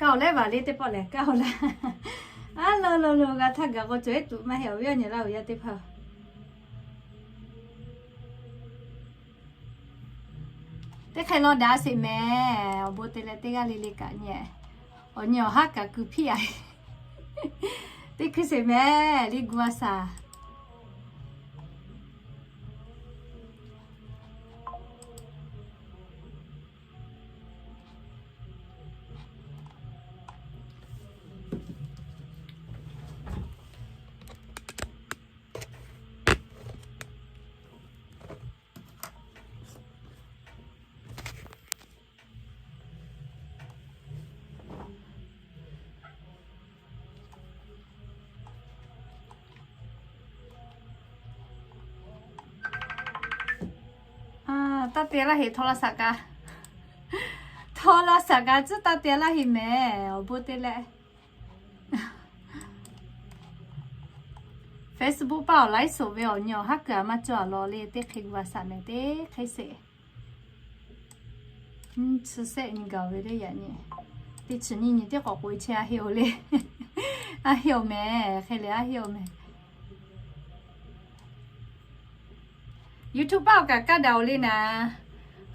Kaˇ-oˬ leh vaˬ le teˇ pawˆ lehˬ, kaˇ-oˬ la. Aˉ lo lo lo, g'a htaˇ gaˬ k'o cawˬ-e tuˬ maˇ heˆ, awˬ viˉ awˬ nyi laˇ uiˍ yaˇ teˇ hpaˍ-oˬ. Teˇ hk'e law daꞈ sheˍ mehˍ, awˬ bon te leh teˇ g'aˇ le le kaꞈ nyi. Awˬ nyi awˬ haˉ kaꞈ kuˬ hpiˇ-a. Teˇ hkui sheˍ mehˍ, liˇ gu a shaˍ. Taˇ te laˇ heꞈ, htawˇ laˇ saˍ kaꞈ, htawˇ laˇ saˍ kaꞈ tcuhˉ taˇ te laˇ heꞈ mehˍ, awˬ bon te leh. Facebook paˇ awˬ laiˉ soˍ ve awˬ nyi awˬ haˉ kuiˬ a maˇ cawˬ a law le, teˇ hk'e gu a shaˍ mehˍ, teˇ hk'e sheˍ. Chi sehˆ nyi gaˬ ve le yaꞈ nyi. Teˇ chi nyi nyi teˇ k'awꞈ k'oꞈ-e chehˇ a heˆ-oˬ le. A heˆ-oˬ mehˍ, hk'e le a heˆ-oˬ mehˍ. YouTube paˇ awˬ kaꞈ kaˇ daꞈ-oˬ le naˍ.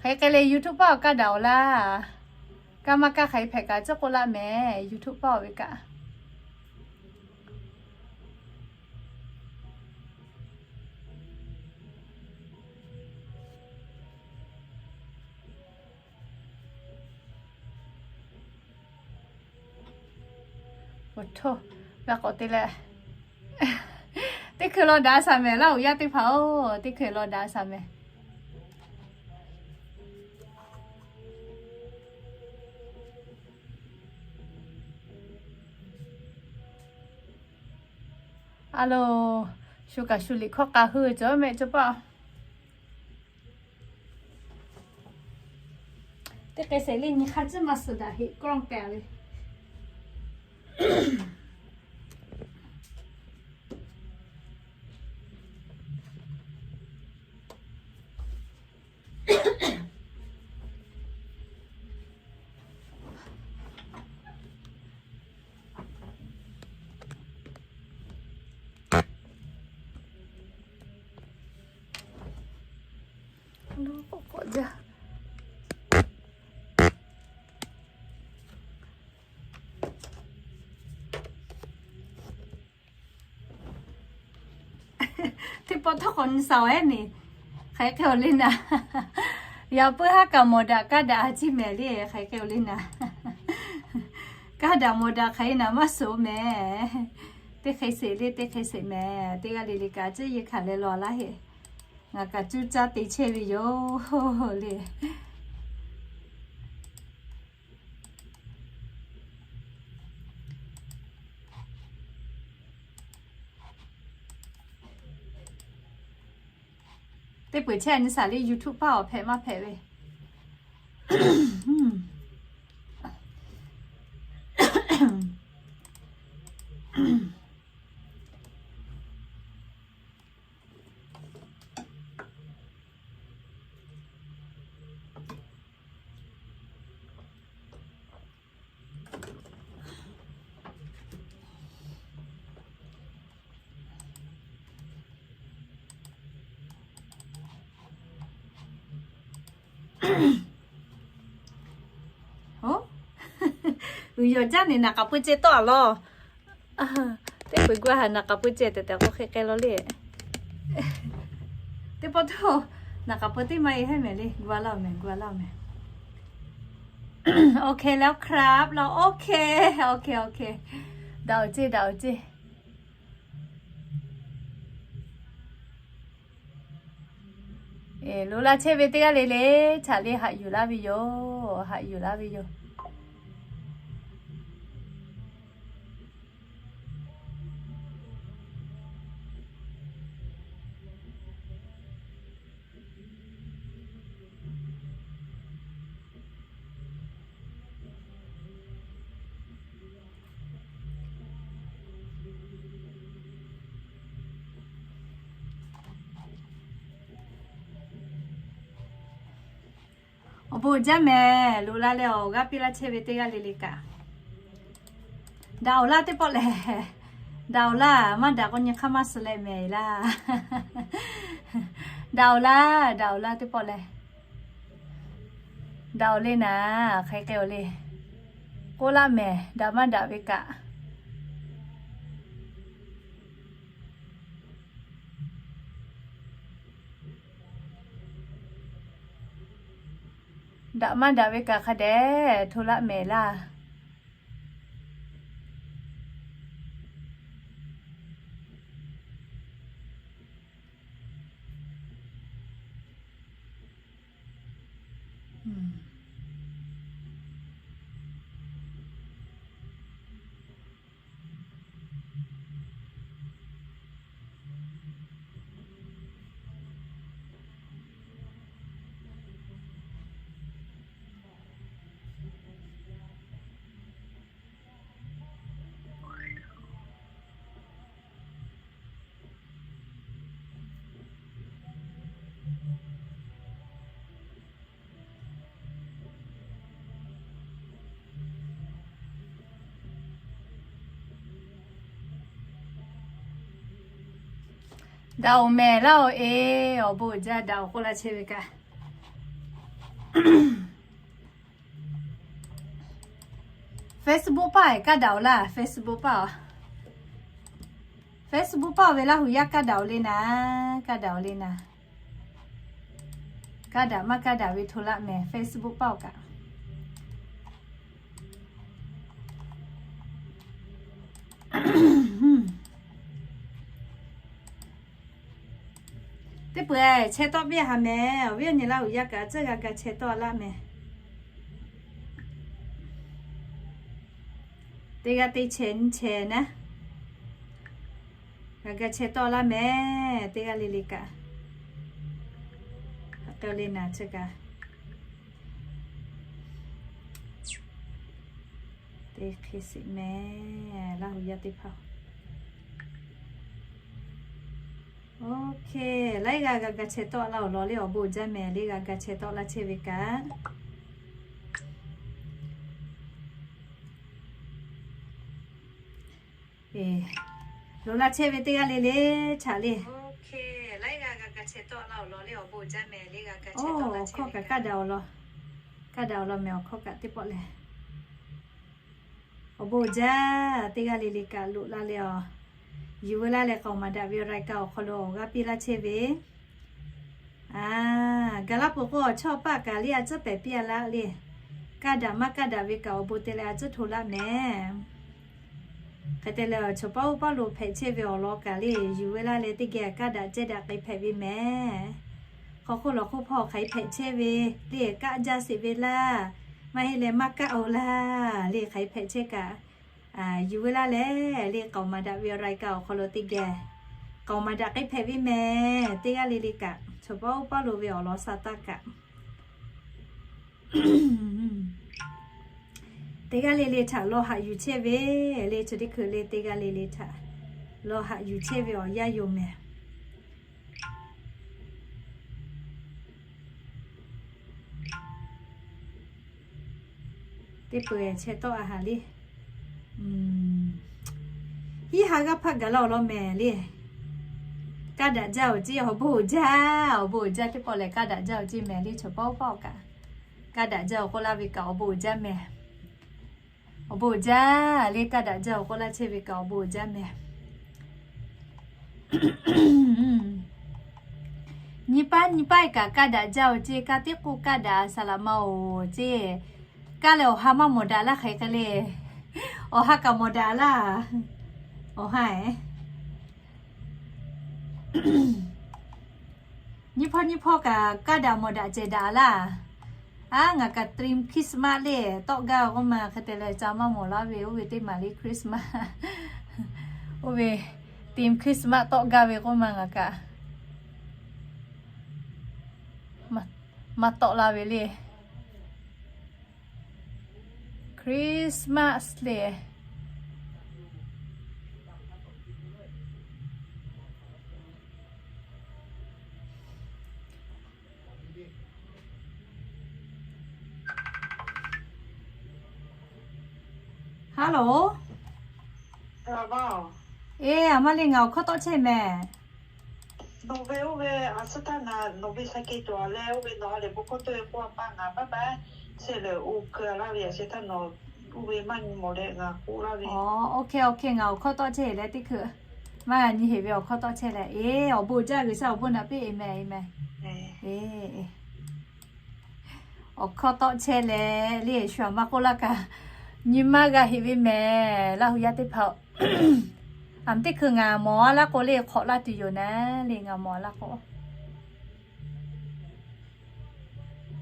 Hk'e hk'e le YouTube paˇ awˬ kaˇ daꞈ-oˬ laˇ. Kaˇ maˇ kaˇ hk'aˬ hk'e hpehꞈ kaꞈ tcuhˉ k'oˆ laˇ mehˍ, YouTube paˇ awˬ ve kaꞈ. Awˬ htoˇ, g'a k'awꞈ te leh, teˇ hkui law daꞈ shaˍ mehˍ laˇ uiˍ yaˇ teˇ hpaˍ-oˬ, teˇ hkui law daꞈ shaˍ mehˍ. A lo, shu kaꞈ shu liꞈ hkawˇ k'a hui cawˬ mehˆ cawˬ paˇ. Teˇ hk'e sheˍ le, nyi hk'a tcuhˉ maˇ suhˍ daꞈ heˆ, kawˆ k'ai ve. Teˇ pawˆ htawˇ k'awꞈ nyi shaˍ-oˬ ehˉ neˍ. Hk'aˬ hk'e-oˬ le naˍ. Yaꞈ puiˉ haˉ kaꞈ mawˬ daꞈ kaˇ daꞈ a ciˉ mehˍ le, hk'aˬ hk'e-oˬ le naˍ. Kaˇ daꞈ mawˬ daꞈ hk'aˬ hk'e naˍ maˇ suhˍ mehˍ. Teˇ hk'e sheˍ le, teˇ hk'e sheˍ mehˍ. Teˇ g'aˇ le le kaꞈ tcuhˉ yeˇ hkanˍ leh law laˇ heˆ. Ngaˬ kaꞈ cuˇ caˇ te chehˇ ve yoˬ le. Teˇ peu-eˬ chehˇ nyi shaˍ le, YouTube paˇ awˬ hpehꞈ maˇ hpehꞈ ve. Oˬ, uiˍ yawˬ jaˇ neˍ naˍ k'aꞈ pui ceh tawˆ a law. Teˇ peu-eˬ gu a haꞈ naˍ k'aꞈ pui ceh tehꞈ tehꞈ k'o hk'e k'ai law le. Teˇ pawˆ htawˇ naˍ k'aꞈ pui teˇ maˇ e hehˉ mehˍ le, gu a laˇ-oˬ mehˍ, gu a laˇ-oˬ mehˍ. OK แล้วครับ law, OK, OK, OK. Daꞈ-oˬ ceˇ, daꞈ-oˬ ceˇ. Eˬ, loꞈ la chehˇ ve teˇ g'aˇ le le, chaꞈ le haꞈ yuˬ laˇ ve yoˬ, haꞈ yuˬ laˇ ve yoˬ. Awˬ bon jaˇ mehˍ, loꞈ la leh awˬ g'aˇ piˇ laˇ chehˇ ve teˇ g'aˇ le le kaꞈ. Daꞈ-oˬ laˇ teˇ pawˆ lehˬ. Daꞈ-oˬ laˇ, maˇ daꞈ k'o nyi hk'aˇ maˇ suh leh mehˍ laˇ. Daꞈ-oˬ laˇ, daꞈ-oˬ laˇ teˇ pawˆ lehˬ. Daꞈ-oˬ le naˍ, hk'aˬ hk'e-oˬ le. K'oˆ laˇ mehˍ, daꞈ maˇ daꞈ ve kaꞈ. Daꞈ maˇ daꞈ ve kaꞈ hk'a dehꞈ hto laˆ mehˍ laˇ. Daꞈ-oˬ mehˍ laˇ-oˬ e, awˬ bon uiˍ jaˇ daꞈ-oˬ k'oˆ laˇ chehˇ ve kaꞈ. Facebook paˆ-eˬ kaˇ daꞈ-oˬ laˇ, Facebook paˆ-oˬ. Facebook paˆ-oˬ ve Laˇ hu yaˇ kaˇ daꞈ-oˬ le naˍ, kaˇ daꞈ-oˬ le naˍ. Kaˇ daꞈ maˇ kaˇ daꞈ ve hto laˆ mehˍ, Facebook paˆ-oˬ kaꞈ. Teˇ peuˬ chehˇ tawˆ piˇ ha mehˍ, awˬ viˉ awˬ nyi Laˇ hu yaˇ kaꞈ tcuhˇ g'a ga chehˇ tawˆ laˇ mehˍ. Teˇ g'aˇ teˇ chehˇ nyi chehˇ naˉ, g'a ga chehˇ tawˆ laˇ mehˍ. Teˇ g'aˇ le le kaꞈ, a k'e le naˍ chi kaꞈ. Teˇ hk'e shiˍ mehˍ, Laˇ hu yaˇ teˇ hpaˍ. Okay, laiˉ g'aˇ g'a ga chehˇ tawˆ laˇ-oˬ law le, awˬ bon uiˍ jaˇ mehˍ le, g'a ga chehˇ tawˆ laˇ chehˇ ve kaꞈ. Loꞈ la chehˇ ve teˇ g'aˇ le le chaꞈ le. Laiˉ g'aˇ g'a ga chehˇ tawˆ laˇ-oˬ law le, awˬ bon uiˍ jaˇ mehˍ le, g'a ga chehˇ tawˆ laˇ chehˇ ve kaꞈ. Hkawˇ kaꞈ kaˇ daꞈ-oˬ law, kaˇ daꞈ-oˬ law mehˍ, awˬ hkawˇ kaꞈ teˇ pawˆ lehˬ. Awˬ bon uiˍ jaˇ, teˇ g'aˇ le le kaꞈ loꞈ la leh awˬ, yuˬ veu laˇ leh k'aoˍ maˍ daꞈ ve awˬ รายการ awˬ hk'aw lo awˬ g'aˇ piˇ laˇ chehˇ ve. A, gaˬ laˇ peuˬ k'o, awˬ chawˇ paˆ kaꞈ le a tcuhˉ pehˍ piˇ a laˇ le. Kaˇ daꞈ maˇ kaˇ daꞈ ve kaꞈ awˬ bon te leh a tcuhˉ hto laˇ mehˍ. Hk'e te leh, chaw paˉ oˇ paˉ lo hpehꞈ chehˇ ve awˬ lawn kaꞈ le, yuˬ veu laˇ leh teˇ geh kaˇ daꞈ cehˇ daꞈ k'ai hpehꞈ ve mehˍ. Hk'aw hk'oˆ lawˬ hk'oˆ hpawˇ hk'aˬ hk'e hpehꞈ chehˇ ve le, kaˆ jaˇ sheˍ ve laˇ, maˇ heˆ leh maˇ kaˆ-oˬ laˇ le, hk'aˬ hk'e hpehꞈ chehˇ kaꞈ, yuˬ veu laˇ leh le k'aoˍ maˍ daꞈ ve awˬ รายการ awˬ hk'aw lo teˇ geh k'aoˍ maˍ daꞈ k'ai hpehꞈ ve mehˍ. Teˇ g'aˇ le le kaꞈ, chaw paˉ oˇ paˉ lo ve awˬ lawn sa taˇ kaꞈ, teˇ g'aˇ le le htaꞈ law haꞈ yuˬ chehˇ ve le, chi teˇ hkui le teˇ g'aˇ le le htaꞈ law haꞈ yuˬ chehˇ ve awˬ yanˇ yoˬ mehˍ. Teˇ peuˬ chehˇ tawˆ a haˍ le. Hiˉ ha g'aˇ hpaˆ gaˬ laˇ-oˬ law mehˍ le. Kaˇ daꞈ jaˇ-oˬ ceˇ, awˬ bon uiˍ jaˇ, awˬ bon uiˍ jaˇ teˇ pawˆ lehˬ kaˇ daꞈ jaˇ-oˬ ceˇ mehˍ le, chaw paˉ oˇ paˉ-oˬ kaꞈ. Kaˇ daꞈ jaˇ-oˬ k'oˆ laˇ ve kaꞈ awˬ bon uiˍ jaˇ mehˍ. Awˬ bon uiˍ jaˇ le, kaˇ daꞈ jaˇ-oˬ k'oˆ laˇ chehˇ ve kaꞈ awˬ bon uiˍ jaˇ mehˍ. Nyi paˉ nyi paˉ-e kaꞈ kaˇ daꞈ jaˇ-oˬ ceˇ, kaˇ tiˉ k'oˆ kaˇ daꞈ saˍ laꞈ ma-oˬ ceˇ. Kaˇ leh awˬ ha maˇ mawˬ daꞈ laˇ hk'e hk'e le. Awˬ ha kaꞈ mawˬ daꞈ laˇ. Awˬ ha-e nyiˇ hpawˇ nyiˇ hpawˇ kaꞈ kaˇ daꞈ mawˬ daꞈ cehˬ daꞈ laˇ. A, ngaˬ kaꞈ team Christmas le tawˆ gaˇ ve k'oˆ ma hk'e te leh ca maˇ mawˬ laˇ ve, oˇ ve teˇ maˬ le Christmas. Oˇ ve team Christmas tawˆ gaˇ ve k'oˆ ma ngaˬ kaꞈ maˇ tawˆ la ve le. Christmas le. Hello. Eˬ, aˬ ma le, ngaˬ awˬ hkawˇ tawˆ chehˇ mehˍ. Oˇ, OK, OK, ngaˬ awˬ hkawˇ tawˆ chehˇ leh teˇ hkui maˇ g'a nyi heˍ ve awˬ hkawˇ tawˆ chehˇ leh, eˬ, awˬ bon jaˇ G'uiˬsha awˬ bon naꞈ piˇ, aˍmenˍ, aˍmenˍ. Awˬ hkawˇ tawˆ chehˇ leh le, shu aˬ ma k'oˆ laˇ kaꞈ nyi maˇ g'a heˍ ve mehˍ. Laˇ hu yaˇ teˇ hpaˍ-oˬ, aˬ ma teˇ hkui ngaˬ mawˬ a laˇ k'o le, hk'awꞈ laˇ tuˬ yoˬ naˉ le, ngaˬ mawˬ a laˇ k'o.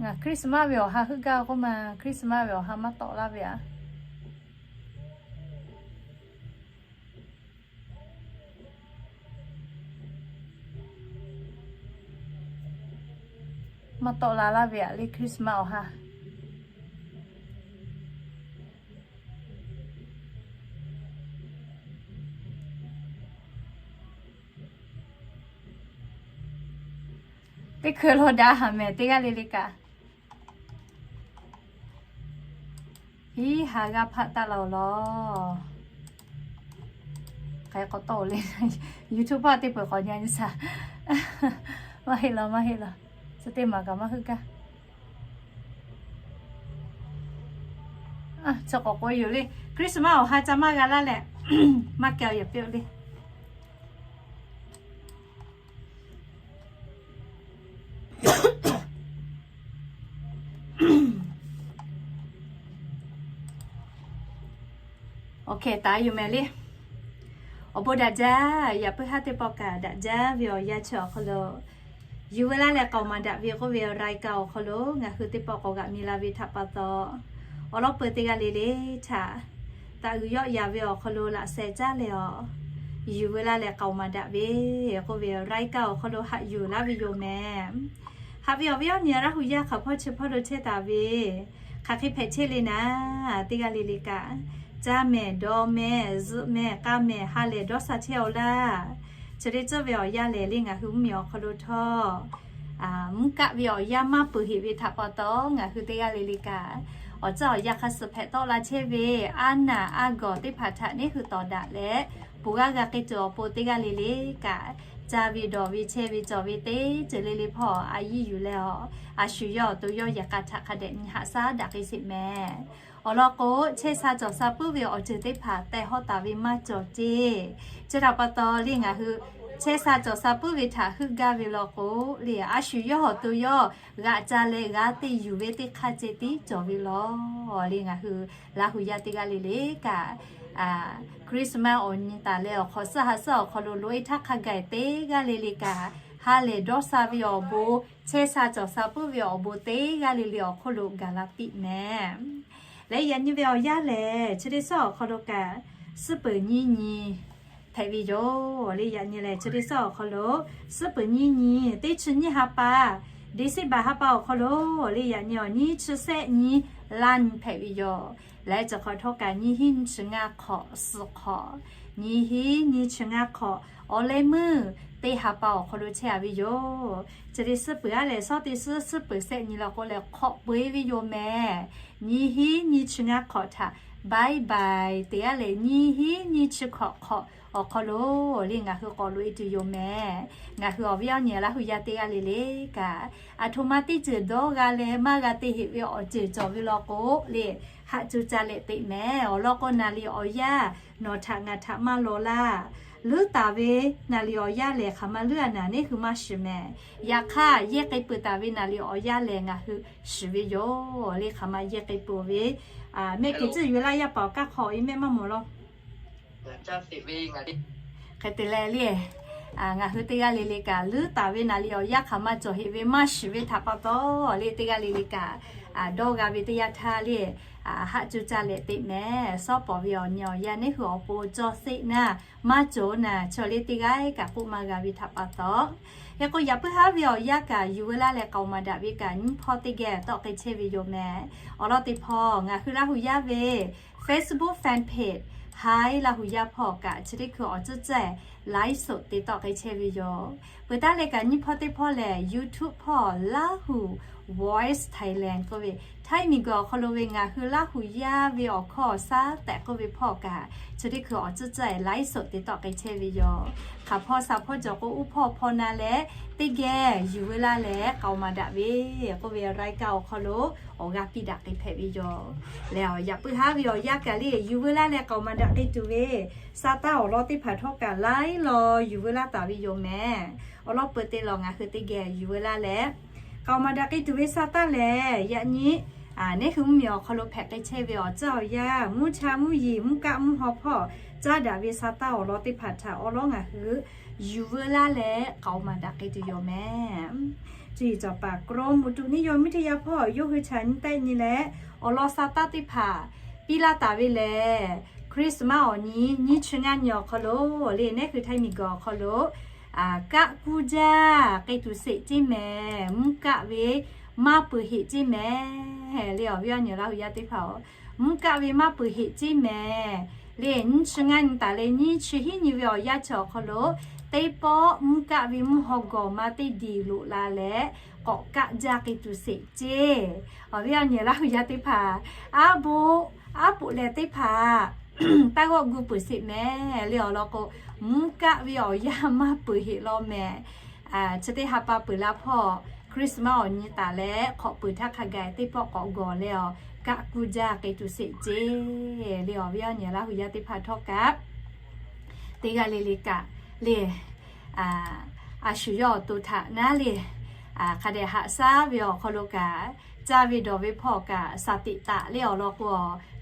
Ngaˬ Christmas ve awˬ ha heuˆ gaˇ k'oˆ ma, Christmas ve awˬ ha maˇ tawˆ laˇ ve aꞈ. Maˇ tawˆ la laˇ ve aꞈ le, Christmas awˬ ha. Teˇ hkui lawˬ daꞈ haˍ mehˍ teˇ g'aˇ le le kaꞈ. Hiˉ ha g'aˇ hpaˆ taˇ la-oˬ law. Hk'e k'awꞈ tawˆ-oˬ le, YouTube paˆ teˇ peuˬ k'awꞈ nyi nyi shaˍ. Maˇ heˆ law, maˇ heˆ law. Chi teˇ maˬ kaꞈ maˇ heuˆ gaˇ. Chi k'awꞈ k'oꞈ-e yoˬ le. Christmas awˬ ha ca maˇ g'a laˇ leh, maˇ kehˬ awˬ yehˬ piˇ-oˆ le. Awˬ hkeh taˍ yoˬ mehˍ le. Awˬ bon daꞈ jaˇ. Yaꞈ puiˉ haˉ teˇ pawˆ kaꞈ daꞈ jaˇ ve awˬ yanˇ chi awˬ hk'aw lo, Yuˬ veu laˇ leh k'aoˍ maˍ daꞈ ve k'oˆ ve รายการ awˬ hk'aw lo ngaˬ hui teˇ pawˆ k'awꞈ g'aꞈ mi la ve htaꞈ pa taw, awˬ lawn peuˬ teˇ g'aˇ le le htaꞈ taˍ uiˍ yawˆ yaˍ ve awˬ hk'aw lo laꞈ sheh caˉ leh awˬ, Yuˬ veu laˇ leh k'aoˍ maˍ daꞈ ve k'oˆ ve รายการ awˬ hk'aw lo haꞈ yuˬ laˇ ve yoˬ mehˍ. Haꞈ ve awˬ viˉ awˬ nyi Laˇ hu yaˇ hk'aˬ hpawˇ chi hpawˇ lo chehˇ taˍ ve, hk'aˬ hk'e hpehꞈ chehˇ le naˉ, teˇ g'aˇ le le kaꞈ, caˇ mehˍ, dawˇ mehˍ, zuhꞈ mehˍ, k'aˇ mehˍ, ha lehˬ dawˇ sha chehˇ-oˆ laˇ. Chi teˇ ceuˬ ve awˬ yanˇ lehˬ le ngaˬ hui mvuhˇmiˬ awˬ hk'aw lo htawˇ, mvuhˇ kaˆ ve awˬ yanˇ maˇ peuˬ heꞈ ve htaꞈ pa taw, ngaˬ hui teˇ g'aˇ le le kaꞈ, awˬ tcuhˇ awˬ yanˇ hk'a suhˍ hpehꞈ tawˆ la chehˇ ve, aˉ naˬ aˉ gawˬ teˇ hpaˍ htaꞈ neˉ hui tawˍ daꞈ leh, peuˬ g'aˇ g'a k'ai tuˬ awˬ pon teˇ g'aˇ le le kaꞈ, caˇ ve dawˬ ve chehˇ ve cawˬ ve teˇ ceuˬ le le hpawˇ a yiˇ yuˬ leh awˬ, a shu yawˇ awˬ to yawˇ yehˬ k'a htaꞈ hk'a dehꞈ nyi haꞈ shaˉ daꞈ k'ai sheˍ mehˍ. Awˬ lawn k'o, chehˇ sha cawˬ sha puiˉ ve awˬ ceuˬ teˇ hpaˍ teh hawˇ taˍ ve maˇ cawˬ ceˇ. Chi htaꞈ pa taw le ngaˬ hui chehˇ sha cawˬ sha puiˉ ve htaꞈ heuˆ gaˇ ve law k'o, le a shu yawˇ awˬ to yawˇ g'aꞈ ca leh g'a te yuˬ ve teˇ hk'aˇ ceh tiˉ cawˬ ve law. Le ngaˬ hui Laˇ hu yaˇ teˇ g'aˇ le le kaꞈ, Christmas awˬ nyi taˍ leh awˬ hk'awꞈ suhˉ ha suhˉ awˬ hk'aw lo loꞈ-e htaˇ hk'a gaˬ teˇ g'aˇ le le kaꞈ, ha lehˬ dawˇ sha ve awˬ bon, chehˇ sha cawˬ sha puiˉ ve awˬ bon teˇ g'aˇ le le awˬ hk'oˆ lo gaˬ la piˇ mehˍ. Leh yaꞈ nyi ve awˬ yanˇ lehˬ, chi teˇ suhˉ awˬ hk'aw lo kaꞈ, suhˉ peuˍ nyiˇ nyi hpehꞈ ve yoˬ. Le yaꞈ nyi lehˬ, chi teˇ suhˉ awˬ hk'aw lo suhˉ peuˍ nyiˇ nyi, teˇ chi nyiˇ ha pa, December ha pa awˬ hk'aw lo, le yaꞈ nyi awˬ nyiˇ chi shehˆ nyi, laˇ nyi hpehꞈ ve yoˬ. Leh chi hk'awꞈ htawˇ kaꞈ nyiˇ hinˉ nyiˇ chi ngaˇ hk'awꞈ suhˍ hk'awꞈ, nyiˇ hinˉ nyiˇ chi ngaˇ hk'awꞈ, awˬ leh meuˇ teˇ ha pa awˬ hk'aw lo chehˇ a ve yoˬ. Chi teˇ suhˉ peuˍ aˉ lehˬ, shawˉ teˇ suhˉ suhˉ peuˍ shehˆ nyi law k'o lehˬ, hk'awꞈ peu-e ve yoˬ mehˍ. Nyiˇ hinˉ nyiˇ chi ngaˇ hk'awꞈ htaꞈ bye bye te aˉ lehˬ, nyiˇ hinˉ nyiˇ chi hk'awꞈ hk'awꞈ awˬ hk'aw lo le ngaˬ hui k'awꞈ loꞈ-e tuˬ yoˬ mehˍ. Ngaˬ hui awˬ viˉ awˬ nyi Laˇ hu yaˇ teˇ g'aˇ le le kaꞈ, aˬ htoꞈ ma teˇ ceuˬ dawˇ g'a leh maˇ g'a te heꞈ ve awˬ ceuˬ cawˬ ve law k'o le, haꞈ co ca leh teꞈ mehˍ. Awˬ lawn k'o, naˍ liꞈ awˬ yanˇ nawˬ htaꞈ ngaˬ htaꞈ maˇ law laˇ. Leuˉ taˍ ve naˍ liꞈ awˬ yanˇ lehˬ, hk'aˬ ma leuˉ a naˍ neˉ hui maˇ shiˍ mehˍ. Yaꞈ hk'aˇ, yehˇ k'ai peuˬ taˍ ve naˍ liꞈ awˬ yanˇ lehˬ ngaˬ hui shiˍ ve yoˬ. Le hk'aˬ ma yehˇ k'ai peuˬ ve, mehˆ hkeh tcuhˇ yuˬ laˇ yaˇ paˍ awˬ kaˇ hk'aw e mehˆ maˇ mawˬ law. Hk'e te leh le, ngaˬ hui teˇ g'aˇ le le kaꞈ, leuˉ taˍ ve naˍ liꞈ awˬ yanˇ hk'aˬ ma cawˬ heꞈ ve maˇ shiˍ ve htaꞈ pa taw le, teˇ g'aˇ le le kaꞈ, dawˇ g'a ve teˇ yanˇ htaˇ le, haꞈ co ca leh teꞈ mehˍ. Shawˉ pawˍ ve awˬ nyi awˬ yanˇ neˉ hui awˬ pon cawˇ sheˆ naˇ, maˇ cawˬ naˇ, chaw le teˇ g'aˇ kaꞈ k'oˆ maˇ g'a ve htaꞈ pa taw. Hk'e k'o, yaꞈ puiˉ haˉ ve awˬ yanˇ kaꞈ, yuˬ veu laˇ leh k'aoˍ maˍ daꞈ ve kaꞈ nyiˇ hpawˇ teˇ geh tawˆ k'ai chehˇ ve yoˬ mehˍ. Awˬ lawn teˇ hpawˇ ngaˬ hui Laˇ hu yaˇ ve Facebook fan page, Hi Laˇ hu yaˇ hpawˇ kaꞈ chi teˇ hkui awˬ tcuhˉ tcuhˉ live show te tawˆ k'ai chehˇ ve yoˬ. Peuˬ taˉ leh kaꞈ nyiˇ hpawˇ teˇ hpawˇ lehˬ, YouTube hpawˇ Laˇ hu Voice Thailand k'oˆ ve Htaiˇ miˬguiˬ awˬ hk'aw lo ve ngaˬ hui Laˇ hu yaˇ ve awˬ hkawˇ awˬ shaˉ tehꞈ k'oˆ ve hpawˇ kaꞈ, chi teˇ hkui awˬ tcuhˉ tcuhˉ e laiˉ soꞈ te tawˆ k'ai chehˇ ve yoˬ. Hk'aˬ hpawˇ shaˍ hpawˇ cawˬ k'o, uˉ hpawˇ hpawˇ na leh teˇ geh yuˬ veu laˇ leh k'aoˍ maˍ daꞈ ve k'oˆ ve รายการ awˬ hk'aw lo awˬ g'aˇ piˇ daꞈ k'ai hpehꞈ ve yoˬ. Leh yaꞈ puiˉ haˉ ve awˬ yanˇ kaꞈ le, yuˬ veu laˇ leh k'aoˍ maˍ daꞈ k'ai tuˬ ve Saˍtanˍ awˬ lawn teˇ hpaˍ htawˇ kaꞈ laiˉ law yuˬ veu laˇ taˍ ve yoˬ mehˍ. Awˬ lawn peuˬ te lawˬ ngaˬ hui teˇ geh yuˬ veu laˇ leh k'aoˍ maˍ daꞈ k'ai tuˬ ve Saˍtanˍ lehˬ, yaꞈ nyi neˉ hui mvuhˇmiˬ awˬ hk'aw lo hpehꞈ k'ai chehˇ ve awˬ tcuhˉ awˬ yanˇ, mvuhˇ cha mvuhˇ yeˬ mvuhˇ kaˆ mvuhˇ haw hpawˇ caˉ daꞈ ve Saˍtanˍ awˬ lawn teˇ hpaˍ htaꞈ awˬ lawn ngaˬ hui yuˬ veu laˇ leh k'aoˍ maˍ daꞈ k'ai tuˬ yoˬ mehˍ. Cuˇ yiˍ cawˬ paˍ กรมอุตุนิยมวิทยา hpawˇ yawˇ hui htaꞈ nyi tehˆ nyi leh, awˬ lawn Saˍtanˍ teˇ hpaˍ piˇ laˇ taˍ ve lehˬ, Christmas awˬ nyi nyiˇ chi ngaˇ nyi awˬ hk'aw lo le, neˉ hui Htaiˇ miˬguiˬ awˬ hk'aw lo kaˆ kuˇ jaˇ k'ai tuˬ sheˍ ceˇ mehˍ. Mvuhˇ kaˆ ve maˇ peuˬ heꞈ ceˇ mehˍ le. Awˬ viˉ awˬ nyi Laˇ hu yaˇ teˇ hpaˍ-oˬ, mvuhˇ kaˆ ve maˇ peuˬ heꞈ ceˇ mehˍ le. Nyiˇ chi ngaˇ nyi taˍ leh nyiˇ chi hiˉ nyi ve awˬ yanˇ chi awˬ hk'aw lo, teˇ pawˆ mvuhˇ kaˆ ve mvuhˇ haw gawˬ ma teˇ diˬ loꞈ la leh k'awꞈ kaˆ jaˇ k'ai tuˬ sheˍ ceˇ. Awˬ viˉ awˬ nyi Laˇ hu yaˇ teˇ hpaˍ, aˉ boˆ aˉ poꞈ leh teˇ hpaˍ taˇ g'awˆ gu peuˬ sheˍ mehˍ le. Awˬ lawn k'o, mvuhˇ kaˆ ve awˬ yanˇ maˇ peuˬ heꞈ law mehˍ. Chi teˇ ha pa peuˬ la hpawˇ Christmas awˬ nyi taˍ leh hk'awꞈ peuˬ htaˇ hk'a gaˬ teˇ pawˆ k'awꞈ gawˬ leh awˬ kaˆ kuˇ jaˇ k'ai tuˬ sheˍ ceˇ le. Awˬ viˉ awˬ nyi Laˇ hu yaˇ teˇ hpaˍ htawˇ kaꞈ teˇ g'aˇ le le kaꞈ le, a shu yawˇ awˬ to htaꞈ naˉ le, hk'a dehꞈ haꞈ shaˉ ve awˬ hk'aw lo kaꞈ, caˇ ve dawˬ ve hpawˇ kaꞈ shaˍ tiꞈ taˍ le. Awˬ lawn k'o,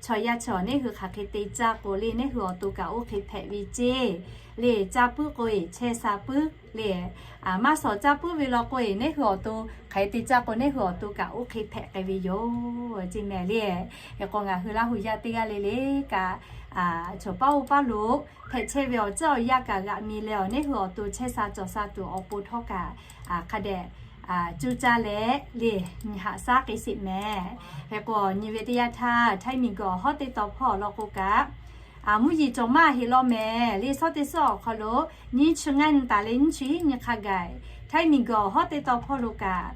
chaw yaˇ chaw neˉ hui hk'aˬ hk'e te caˇ k'o le, neˉ hui awˬ to kaꞈ oˇ hk'e hpehꞈ ve ceˇ le. Caˇ puiˉ k'o e chehˇ sha puiˉ le. Maˇ shawˍ caˇ puiˉ ve law k'o e, neˉ hui awˬ to hk'aˬ hk'e te caˇ k'o, neˉ hui awˬ to kaꞈ oˇ hk'e hpehꞈ k'ai ve yoˬ ceˇ mehˍ le. Hk'e k'o ngaˬ hui Laˇ hu yaˇ teˇ g'aˇ le le kaꞈ, chaw paˉ oˇ paˉ lo hpehꞈ chehˇ ve awˬ tcuhˉ awˬ yanˇ kaꞈ g'aꞈ mi leh awˬ, neˉ hui awˬ to chehˇ sha cawˬ sha tuˬ awˬ pon htawˇ kaꞈ, hk'a dehꞈ cuˇ caˇ leh le, nyi haꞈ shaˉ k'ai sheˍ mehˍ. Hk'e k'o nyi ve teˇ yanˇ htaˇ, Htaiˇ miˬguiˬ awˬ hawˉ teˇ taw hpawˇ awˬ lawn k'o kaꞈ, mvuhˇ yeˬ cawˬ maˇ heˆ law mehˍ le. Shawˉ teˇ suhˉ awˬ hk'aw lo nyiˇ chi ngaˇ nyi taˍ leh nyiˇ chi hiˉ nyi hk'a gaˬ, Htaiˇ miˬguiˬ awˬ hawˉ teˇ taw hpawˇ lo kaꞈ,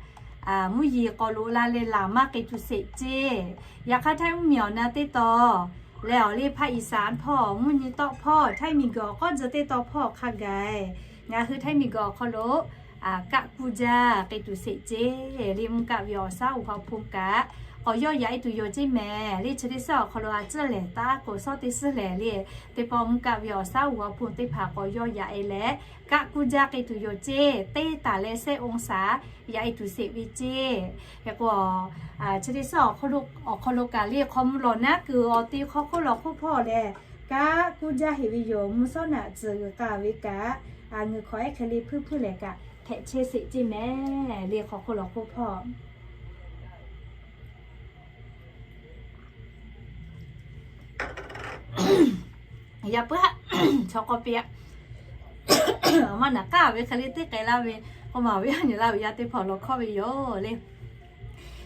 mvuhˇ yeˬ k'awꞈ loꞈ la leh laˬ maˇ k'ai tuˬ sheˍ ceˇ. Yaꞈ hk'aˇ Htaiˇ mvuhˇmiˬ awˬ na teˇ taw leh awˬ le ภาคอีสาน hpawˇ, mvuhˇ nyi tawˆ hpawˇ, Htaiˇ miˬguiˬ awˬ k'awˇ tzuh teˇ taw hpawˇ hk'a gaˬ, ngaˬ hui Htaiˇ miˬguiˬ awˬ hk'aw lo kaˆ kuˇ jaˇ k'ai tuˬ sheˍ ceˇ le. Mvuhˇ kaˆ ve awˬ shaˉ uiˍ haw hpu kaꞈ k'awꞈ yawˇ yaꞈ e tuˬ yoˬ ceˇ mehˍ le. Chi teˇ suhˉ awˬ hk'aw lo a ciˉ lehˬ taˉ k'o, shawˉ teˇ suhˉ lehˬ le, teˇ pawˆ mvuhˇ kaˆ ve awˬ shaˉ uiˍ haw hpu teˇ hpaˍ k'awꞈ yawˇ yaꞈ e leh, kaˆ kuˇ jaˇ k'ai tuˬ yoˬ ceˇ. Teˇ taˍ leh shehˆ องศา yaꞈ e tuˬ sheˍ ve ceˇ. Hk'e k'o, chi teˇ suhˉ awˬ hk'aw lo kaꞈ le, hk'aw mvuh lawˬ naˉ kuiˬ awˬ te hk'aw hk'oˆ lawˬ hk'oˆ hpawˇ leh kaˆ kuˇ jaˇ heˆ ve yoˬ. Mvuh shawˉ naꞈ tcuhˍ g'uiˬ k'a ve kaꞈ, a, ngeuˍ hk'awꞈ ehˉ hk'e le hpuiˇ hpuiˇ lehˬ kaꞈ hpehꞈ chehˇ sheˍ ceˇ mehˍ le, hk'aw hk'oˆ lawˬ hk'oˆ hpawˇ. Yaꞈ puiˉ haˉ chaw k'aw piˇ-a, maˇ naˍ k'aˉ ve hk'e le teˇ k'ai laˇ ve k'o, maˍ ve a nyi Laˇ hu yaˇ teˇ hpaˍ lawˬ hkawˇ ve yoˬ le.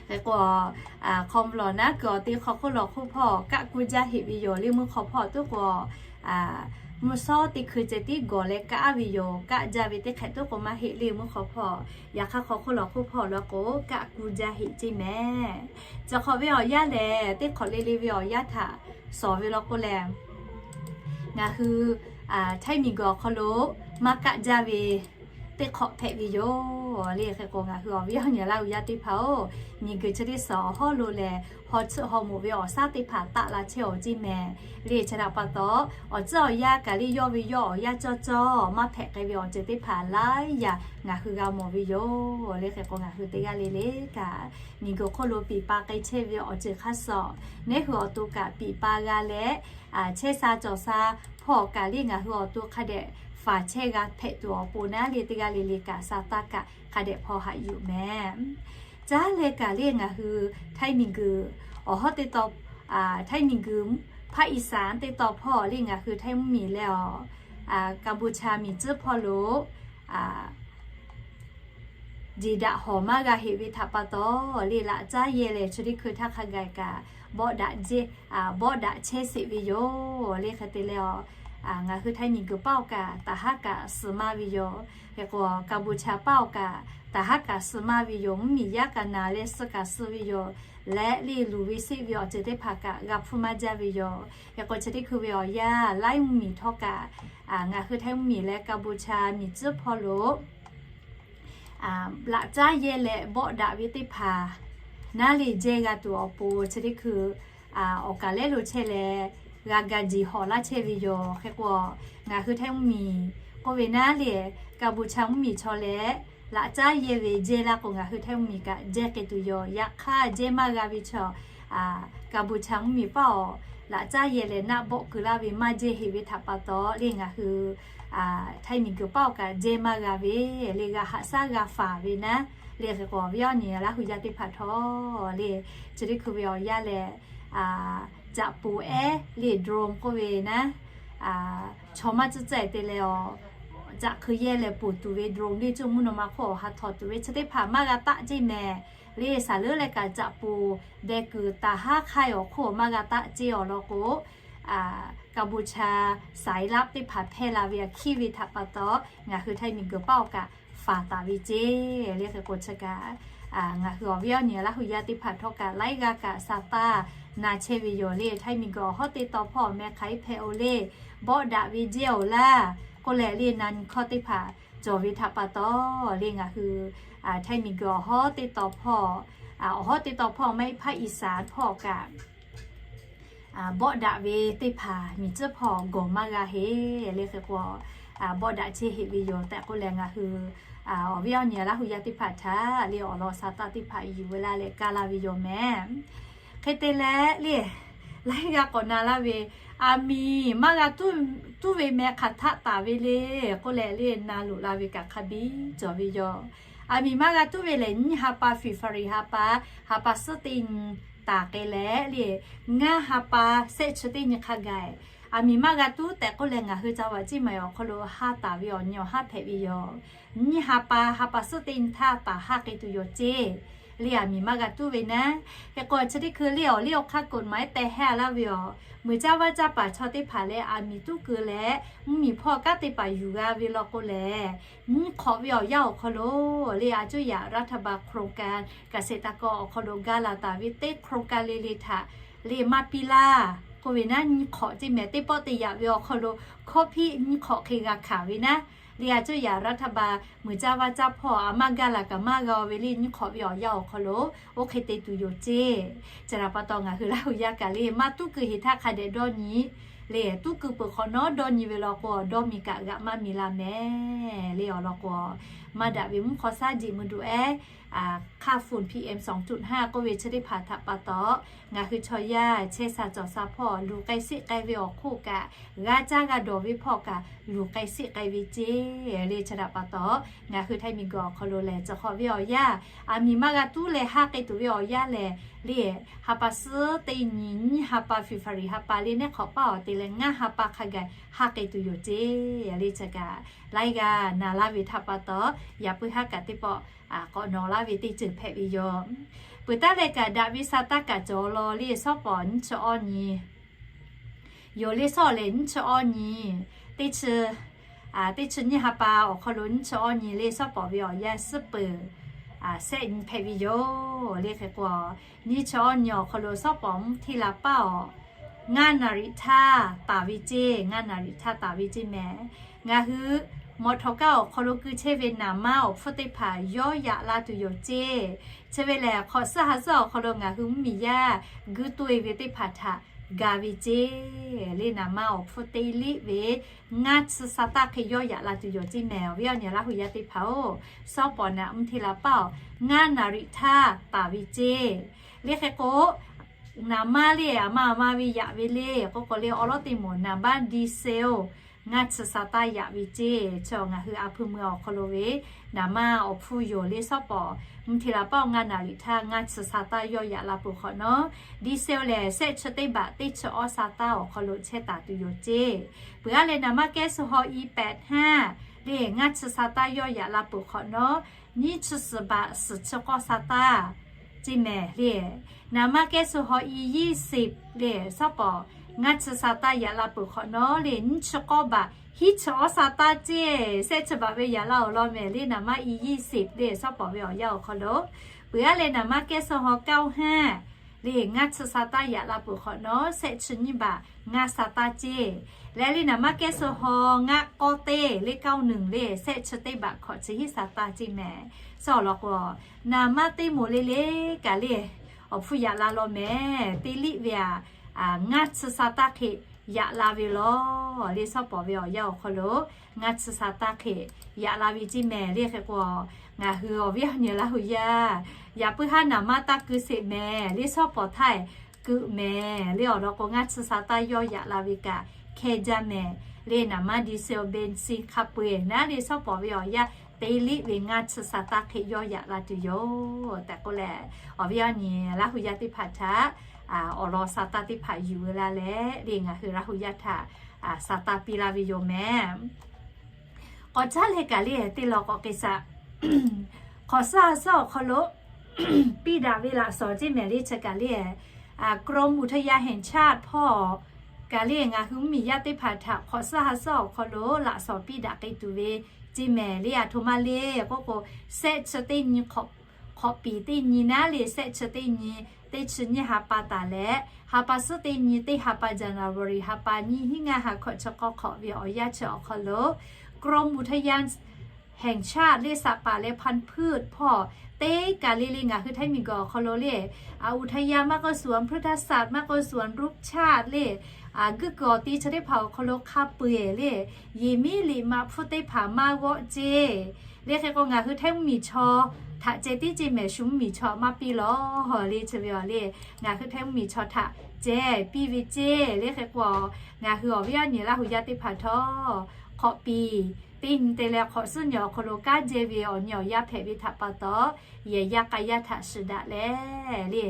Hk'e k'o, hk'aw mvuh lawˬ naˉ kuiˬ awˬ te hk'aw hk'oˆ lawˬ hk'oˆ hpawˇ kaˆ kuˇ jaˇ heˆ ve yoˬ le. Mvuhˇ hk'aw hpawˇ tuˉ k'o, mvuh shawˉ teˇ hkui ceh tiˉ gawˬ leh kaˆ ve yoˬ. Kaˆ jaˇ ve teˇ hk'ehꞈ tuˉ k'o maˇ heˆ le. Mvuhˇ hk'aw hpawˇ, yaꞈ hk'aˇ hk'aw hk'oˆ lawˬ hk'oˆ hpawˇ law k'o kaˆ kuˇ jaˇ heˆ ceˇ mehˍ. Chi hk'awꞈ ve awˬ yanˇ lehˬ, teˇ hk'awꞈ le le ve awˬ yanˇ htaꞈ shawˍ ve law k'o lehˬ, ngaˬ hui Htaiˇ miˬguiˬ awˬ hk'aw lo maˇ kaˆ jaˇ ve teˇ hk'awꞈ hpehꞈ ve yoˬ le. Hk'e k'o ngaˬ hui awˬ viˉ awˬ nyi Laˇ hu yaˇ teˇ hpaˍ-oˬ, miˬguiˬ chi teˇ suhˍ awˬ hawˉ lo lehˬ, haw tsuhꞈ haw moˍ ve awˬ shaˉ teˇ hpaˍ taˆ la chehˇ awˬ ceˇ mehˍ le. Chi htaꞈ pa taw, awˬ tcuhˉ awˬ yanˇ kaꞈ le, yawˇ ve yawˇ awˬ yanˇ cawˇ cawˇ maˇ hpehꞈ k'ai ve awˬ ceuˬ teˇ hpaˍ laiˉ yaꞈ ngaˬ hui g'a mawˬ ve yoˬ le. Hk'e k'o ngaˬ hui teˇ g'aˇ le le kaꞈ, miˬguiˬ hk'oˆ lo piˍ pa k'ai chehˇ ve awˬ ceuˬ hk'aˇ suh, neˉ hui awˬ to kaꞈ piˍ pa g'a leh, chehˇ sha cawˬ sha hpawˇ kaꞈ le, ngaˬ hui awˬ to hk'a dehꞈ faˍ chehˇ g'a hpehꞈ tuˬ awˬ pon naˉ le, teˇ g'aˇ le le kaꞈ sa taˇ kaꞈ hk'a dehꞈ hpaw haꞈ yuˬ mehˍ. Caˉ leh kaꞈ le ngaˬ hui Htaiˇ miˬguiˬ awˬ hawˉ teˇ taw, Htaiˇ miˬguiˬ ภาคอีสาน teˇ taw hpawˇ le, ngaˬ hui Htaiˇ mvuhˇmiˬ leh awˬ, Kaˍbuˍchaˍ miˬ tcuhˉ hpawˇ lo jeˬ daꞈ hawˬ maˇ g'a heˆ ve htaꞈ pa taw le, laꞈ caˉ yehˇ leh chi teˇ hkui htaˇ hk'a gaˬ kaꞈ bawˆ daꞈ chehˇ sheˍ ve yoˬ le. Hk'e te leh awˬ, Ngaˬ hui Htaiˇ miˬguiˬ paˇ awˬ kaꞈ taˍ haˉ kaꞈ suh maˇ ve yoˬ. Hk'e k'o, Kaˍbuˍchaˍ paˇ awˬ kaꞈ taˍ haˉ kaꞈ suh maˇ ve yoˬ. Mvuhˇmiˬ yaˇ kaꞈ naˍ leh suh kaꞈ suh ve yoˬ. Leh le luˬ ve seˆ ve awˬ ceuˬ teˇ hpaˍ kaꞈ g'a hpuˇ maˇ jaˇ ve yoˬ. Hk'e k'o, chi teˇ hkui ve awˬ yanˇ laiˉ mvuhˇmiˬ htawˇ kaꞈ, ngaˬ hui Htaiˇ mvuhˇmiˬ leh Kaˍbuˍchaˍ miˬ tcuhˉ hpawˇ lo laꞈ caˉ yehˇ leh bawˆ daꞈ ve teˇ hpaˍ naˉ le jehˇ g'a tuˬ awˬ pon chi teˇ hkui awˬ kaˍ lehˉ lo chehˇ leh g'a ga jeˬ hawꞈ laˇ chehˇ ve yoˬ. Hk'e k'o, ngaˬ hui Htaiˇ mvuhˇmiˬ k'oˆ ve naˉ le, Kaˍbuˍchaˍ mvuhˇmiˬ chaw leh laꞈ caˉ yehˇ ve jehˇ laˇ k'o, ngaˬ hui Htaiˇ mvuhˇmiˬ kaꞈ jehˇ k'ai tuˬ yoˬ. Yaꞈ hk'aˇ, jehˇ maˇ g'a ve chaw, Kaˍbuˍchaˍ mvuhˇmiˬ paˇ awˬ laꞈ caˉ yehˇ leh naˆ bawˆ keu laˇ ve maˇ jehˇ heꞈ ve htaꞈ pa taw le, ngaˬ hui Htaiˇ miˬguiˬ paˇ awˬ kaꞈ jehˇ maˇ g'a ve le, g'a haꞈ shaˉ g'a faˍ ve naˉ le. Hk'e k'o, awˬ viˉ awˬ nyi Laˇ hu yaˇ teˇ hpaˍ htawˇ le, chi teˇ hkui ve awˬ yanˇ lehˬ, caꞈ poˍ ehˉ le drone k'oˆ ve naˉ, chaw maˇ tcuhˉ tcuhˉ te leh awˬ caꞈ hk'eu yehˇ leh poˬ tuˬ ve drone le, cuˇ mvuhˇ naw ma hk'oˆ awˬ ha htaw tuˬ ve chi teˇ hpaˍ maˇ g'a taˆ ceˇ mehˍ le. Saˍ leuˉ leh kaꞈ caꞈ poˍ deh kuiˬ taˍ haˉ hk'ai awˬ hk'oˆ maˇ g'a taˆ ceˇ awˬ lawn k'o, Kaˍbuˍchaˍ saiˍ laˆ teˇ hpaˍ hpehˇ la ve aꞈ hkiˉ ve htaꞈ pa taw, ngaˬ hui Htaiˇ miˬguiˬ paˇ awˬ kaꞈ faˍ taˍ ve ceˇ le. Hk'e k'o, chi kaꞈ ngaˬ hui awˬ viˉ awˬ nyi Laˇ hu yaˇ teˇ hpaˍ htawˇ kaꞈ laiˉ g'aˇ kaꞈ sa taˇ na chehˇ ve yoˬ le. Htaiˇ miˬguiˬ awˬ hawˉ teˇ taw hpawˇ meh hk'aˬ iˉ hpehꞈ-o le, bawˆ daꞈ ve jehˇ-oˬ laˇ k'oˆ leh le, na nyi hkawˇ teˇ hpaˍ cawˬ ve htaꞈ pa taw le, ngaˬ hui Htaiˇ miˬguiˬ awˬ hawˉ teˇ taw hpawˇ, awˬ hawˉ teˇ taw hpawˇ maˇ heˆ hpaˇ Iˍsaˍ hpawˇ kaꞈ bawˆ daꞈ ve teˇ hpaˍ miˬ tcuhˉ hpawˇ gawˬ maˇ g'a heˆ le. Hk'e k'o, bawˆ daꞈ chehˇ heˆ ve yoˬ tehꞈ k'oˆ leh, ngaˬ hui awˬ viˉ awˬ nyi Laˇ hu yaˇ teˇ hpaˍ htaꞈ le awˬ lawn sa taˇ teˇ hpaˍ yuˬ ve laˇ leh kaˇ laˇ ve yoˬ mehˍ. Hk'e te leh le, laiˉ g'aˇ k'awꞈ na laˇ ve, aˬ miˍ maˇ g'a tuˉ ve meh hk'aˬ htaˆ taˍ ve le k'oˆ leh le, na loꞈ la ve kaꞈ hk'a biˇ cawˬ ve yoˬ. Aˬ miˍ maˇ g'a tuˉ ve lehˬ, nyiˇ ha pa February ha pa, ha pa suhˉ teˇ nyi taˍ k'ai leh le, ngaˇ ha pa shehˆ chi teˇ nyi hk'a gaˬ aˬ miˍ maˇ g'a tuˉ tehꞈ k'oˆ leh, ngaˬ hui ca vaꞈ ceˇ maˬ awˬ hk'aw lo ha taˍ ve awˬ nyi awˬ haˉ hpehꞈ ve yoˬ. Nyiˇ ha pa ha pa suhˉ teˇ nyi htaˇ taˍ haˉ k'ai tuˬ yoˬ ceˇ le, aˬ miˍ maˇ g'a tuˉ ve naˉ. Hk'e k'o, chi teˇ hkui le awˬ liˇ awˬ hk'aˇ กฎหมาย tehˬ heˆ laˇ ve yoˬ. Muiˬ caˇ vaˇ caˇ paˍ chaw teˇ hpaˍ leh aˬ miˍ tuˉ keu leh mvuhˇmiˬ hpawˇ kanˉ te paˍ yuˬ g'a ve law k'o lehˬ, nyiˇ hk'awꞈ ve awˬ yanˇ awˬ hk'aw lo le, a cuˇ yaꞈ รัฐบาล โครงการเกษตรกร awˬ hk'aw lo gaˇ la taˍ ve teˇ โครงการ le le htaꞈ le maˇ piˇ laˇ k'oˆ ve naˉ, nyiˇ hk'awꞈ ceˇ mehˍ. Teˇ pawˆ te yaꞈ ve awˬ hk'aw lo hkawˇ hpiˆ nyiˇ hk'awꞈ hk'e g'a hkanˍ ve naˉ le, a cuˇ yaꞈ รัฐบาล muiˬ caˇ vaˇ caˇ hpawˇ aˬ maˇ gaˇ laˬ kaꞈ maˇ g'a ve le, nyiˇ hk'awꞈ ve awˬ yanˇ awˬ hk'aw lo oˇ hk'e te tuˬ yoˬ ceˇ. Chi htaꞈ pa taw, ngaˬ hui Laˇ hu yaˇ kaꞈ le maˇ tuˉ keu heˍ htaˇ hk'a dehꞈ dawˇ nyi le, tuˉ keu peuˬ hk'awꞈ nawˉ dawˇ nyi ve law k'o, dawˇ miˬ kaꞈ g'aꞈ maˇ miˬ la mehˍ le. Awˬ lawn k'o, maˇ daꞈ ve mvuhˇ hk'aw shaˉ jeꞈ mvuh duꞈ ehˉ, ค่าฝุ่น พีเอ็ม สองจุดห้า k'oˆ ve chi teˇ hpaˍ htaꞈ pa taw, ngaˬ hui chaw yaˇ chehˇ sha cawˬ sha hpawˇ luˬ k'ai sheˆ k'ai ve awˬ hk'oˆ kaꞈ, g'a caˇ g'a dawˬ ve hpawˇ kaꞈ luˬ k'ai sheˆ k'ai ve ceˇ le. Chi htaꞈ pa taw, ngaˬ hui Htaiˇ miˬguiˬ awˬ hk'aw lo lehˬ, cawˬ hk'awꞈ ve awˬ yanˇ, aˬ miˍ maˇ g'a tuˉ leh haˉ k'ai tuˬ ve awˬ yanˇ lehˬ le, ha pa suhˉ teˇ nyi, nyiˇ ha pa February ha pa le nehˉ hk'awꞈ paˇ awˬ te leh ngaˇ ha pa hk'a gaˬ haˉ k'ai tuˬ yoˬ ceˇ le. Chi kaꞈ laiˉ g'aˇ na laˇ ve htaꞈ pa taw, yaꞈ puiˉ haˉ kaꞈ teˇ pawˆ k'awꞈ nawˬ laˇ ve teˇ ceuˬ hpehꞈ ve yoˬ. Peuˬ taˉ leh kaꞈ daꞈ ve sa taˇ kaꞈ cawˬ law le, shawˉ pawˍ nyiˇ chi awˇ nyi yoˬ le. Shawˉ lehˬ nyiˇ chi awˇ nyi, teˇ chi, teˇ chi nyiˇ ha pa awˬ hk'aw lo nyiˇ chi awˇ nyi le, shawˉ pawˍ ve awˬ yanˇ suhˉ peuˬ shehˆ nyi hpehꞈ ve yoˬ le. Hk'e k'o, nyiˇ chi awˇ nyi awˬ hk'aw lo shawˉ pawˍ mvuhˇ hteˇ la paˇ awˬ ngaˇ naˍriˍ htaˇ taˍ ve ceˇ, ngaˇ naˍriˍ htaˇ taˍ ve ceˇ mehˍ. Ngaˬ hui mawꞈ htawꞈ kaˇ awˬ hk'aw lo keu chehˇ ve naˍ manˇ awˬ hpfuhˇ teˇ hpaˍ yawˇ yaꞈ la tuˬ yoˬ ceˇ. Chi ve lehˬ, hk'awꞈ suhˉ ha suhˉ awˬ hk'aw lo ngaˬ hui mvuhˇmiˬ yaˇ guiˇ toˆ e ve teˇ hpaˍ htaꞈ ga ve ceˇ le. Naˍ manˇ awˬ hpfuhˇ teˇ liˆ ve ngaˇ chi sa taˇ hk'e yawˇ yaꞈ la tuˬ yoˬ ceˇ mehˍ. Awˬ viˉ awˬ nyi Laˇ hu yaˇ teˇ hpaˍ-oˬ, shawˉ pawˍ naˍ mvuhˇ hteˇ la paˇ awˬ ngaˇ naˍriˍ htaˇ taˍ ve ceˇ le. Hk'e k'o, naˍ manˇ le aˬ ma aˬ ma ve yaꞈ ve le k'oˆ k'o le, awˬ lawn teˇ moˍ naˍ manˇ diesel ngaˇ chi sa taˇ yaꞈ ve ceˇ. Chi ngaˬ hui a hpui mui awˬ hk'aw lo ve naˍ manˇ awˬ hpfuhˇ yoˬ le. Shawˉ pawˍ mvuhˇ hteˇ la paˇ awˬ ngaˇ naˍriˍ htaˇ ngaˇ chi sa taˇ yawˇ yaꞈ la peuˬ hk'awꞈ nawˉ, diesel lehˬ shehˆ chi teˇ baꞈ teˇ chi awˇ sa taˇ awˬ hk'aw lo chehˇ taˍ tuˬ yoˬ ceˇ. Peuˬ aˉ leh naˍ manˇ แก๊สโซฮอล์ E แปดห้า le ngaˇ chi sa taˇ yawˇ yaꞈ la peuˬ hk'awꞈ nawˉ, nyiˇ chi suhˍ baꞈ suhˍ chi k'awˇ sa taˇ ceˇ mehˍ le. Naˍ manˇ แก๊สโซฮอล์ E ยี่สิบ le shawˉ pawˍ ngaˇ chi sa taˇ yaꞈ la peuˬ hk'awꞈ nawˉ le, nyiˇ chi k'awˇ baꞈ hiˉ chi awˉ sa taˇ ceˇ, shehˆ chi baꞈ ve yaꞈ la awˬ lawn mehˍ le, naˍ manˇ i yiˇ shiˍ le, shawˉ pawˍ ve awˬ yanˇ awˬ hk'aw lo. Peuˬ aˉ leh naˍ manˇ kehˉ suh haw เก้าห้า le, ngaˇ chi sa taˇ yaꞈ la peuˬ hk'awꞈ nawˉ, shehˆ chi nyiˇ baꞈ ngaˇ sa taˇ ceˇ. Leh le naˍ manˇ kehˉ suh haw ngaˆ k'awˇ teˇ le, เก้าหนึ่ง le, shehˆ chi teˇ baꞈ hkawꞈ chi hiˉ sa taˇ ceˇ mehˍ. Suh awˬ lawn k'o, naˍ manˇ teˇ moˍ le le kaꞈ le, awˬ hpfuhˇ yaꞈ la law mehˍ. Teˇ liˆ ve aꞈ, ngaˇ chi sa taˇ hk'e yaꞈ la ve law le, shawˉ pawˍ ve awˬ yanˇ awˬ hk'aw lo ngaˇ chi sa taˇ hk'e yaꞈ la ve ceˇ mehˍ le. Hk'e k'o, ngaˬ hui awˬ viˉ awˬ nyi Laˇ hu yaˇ yaꞈ puiˉ haˉ naˍ manˇ taˇ keu sheˍ mehˍ le, shawˉ pawˍ htaˇ keu mehˍ le. Awˬ lawn k'o, ngaˇ chi sa taˇ yawˇ yaꞈ la ve kaꞈ hkehˇ jaˇ mehˍ le. Naˍ manˇ diesel benzene hk'a peu-eˬ naˉ le, shawˉ pawˍ ve awˬ yanˇ teˇ liˆ ve ngaˇ chi sa taˇ hk'e yawˇ yaꞈ la tuˬ yoˬ tehꞈ k'oˆ leh, awˬ viˉ awˬ nyi Laˇ hu yaˇ teˇ hpaˍ htaꞈ awˬ lawn sa taˇ teˇ hpaˍ yuˬ ve la leh le, ngaˬ hui Laˇ hu yaˇ htaꞈ sa taˇ piˇ laˇ ve yoˬ mehˍ. K'awꞈ caˉ leh kaꞈ le, teˇ law k'awꞈ k'ai shaˍ. Hk'awꞈ suhˉ ha suhˉ awˬ hk'aw lo piˇ daꞈ ve laꞈ shawˍ ceˇ mehˍ le. Chi kaꞈ le, กรมอุทยานแห่งชาติ hpawˇ kaꞈ le, ngaˬ hui mvuhˇmiˬ yaˇ teˇ hpaˍ htaꞈ hk'awꞈ suhˉ ha suhˉ awˬ hk'aw lo laꞈ shawˍ piˇ daꞈ k'ai tuˬ ve ceˇ mehˍ le. Aˬ htoꞈ ma le k'oˆ k'o, shehˆ chi teˇ nyi hk'awꞈ piˍ teˇ nyi naˉ le, shehˆ chi teˇ nyi, teˇ chi nyiˇ ha pa taˍ leh, ha pa suhˉ teˇ nyi teˇ ha pa January ha pa nyiˇ hinˉ ngaˇ ha hkawꞈ chi k'awˇ hk'awꞈ ve awˬ yanˇ chi awˬ hk'aw lo กรมอุทยานแห่งชาติ le, saˍ paˍ leh พันธุ์พืช hpawˇ teˇ kaˬ le le ngaˬ hui Htaiˇ miˬguiˬ awˬ hk'aw lo le, อุทยาน maˇ k'oˆ สวนพฤกษศาสตร์ maˇ k'oˆ สวนรุกชาติ le, guˇ kuiˬ awˬ ti chi teˇ hpaˍ awˬ hk'aw lo hk'a peu-eˬ le, yehˬ miˉ liꞈ maꞈ hpfuhˇ teˇ hpaˍ maˇ g'awˆ ceˇ le. Hk'e k'o, ngaˬ hui Htaiˇ mvuhˇmiˬ chaw htaꞈ ceh tiˉ ceˇ mehˍ, shu mvuhˇmiˬ chaw maˇ piˇ lawˬ le. Chi ve awˬ le, ngaˬ hui Htaiˇ mvuhˇmiˬ chaw htaꞈ ceh piˇ ve ceˇ le. Hk'e k'o, ngaˬ hui awˬ viˉ awˬ nyi Laˇ hu yaˇ teˇ hpaˍ htawˇ, hk'awꞈ piˍ teˇ nyi te leh hk'awꞈ suhˉ nyi awˬ hk'aw lo kanˉ jehˇ ve awˬ nyi awˬ yanˇ hpehꞈ ve htaꞈ pa taw, yehˬ yaˇ k'a yaˇ htaꞈ shiˍ daꞈ leh le,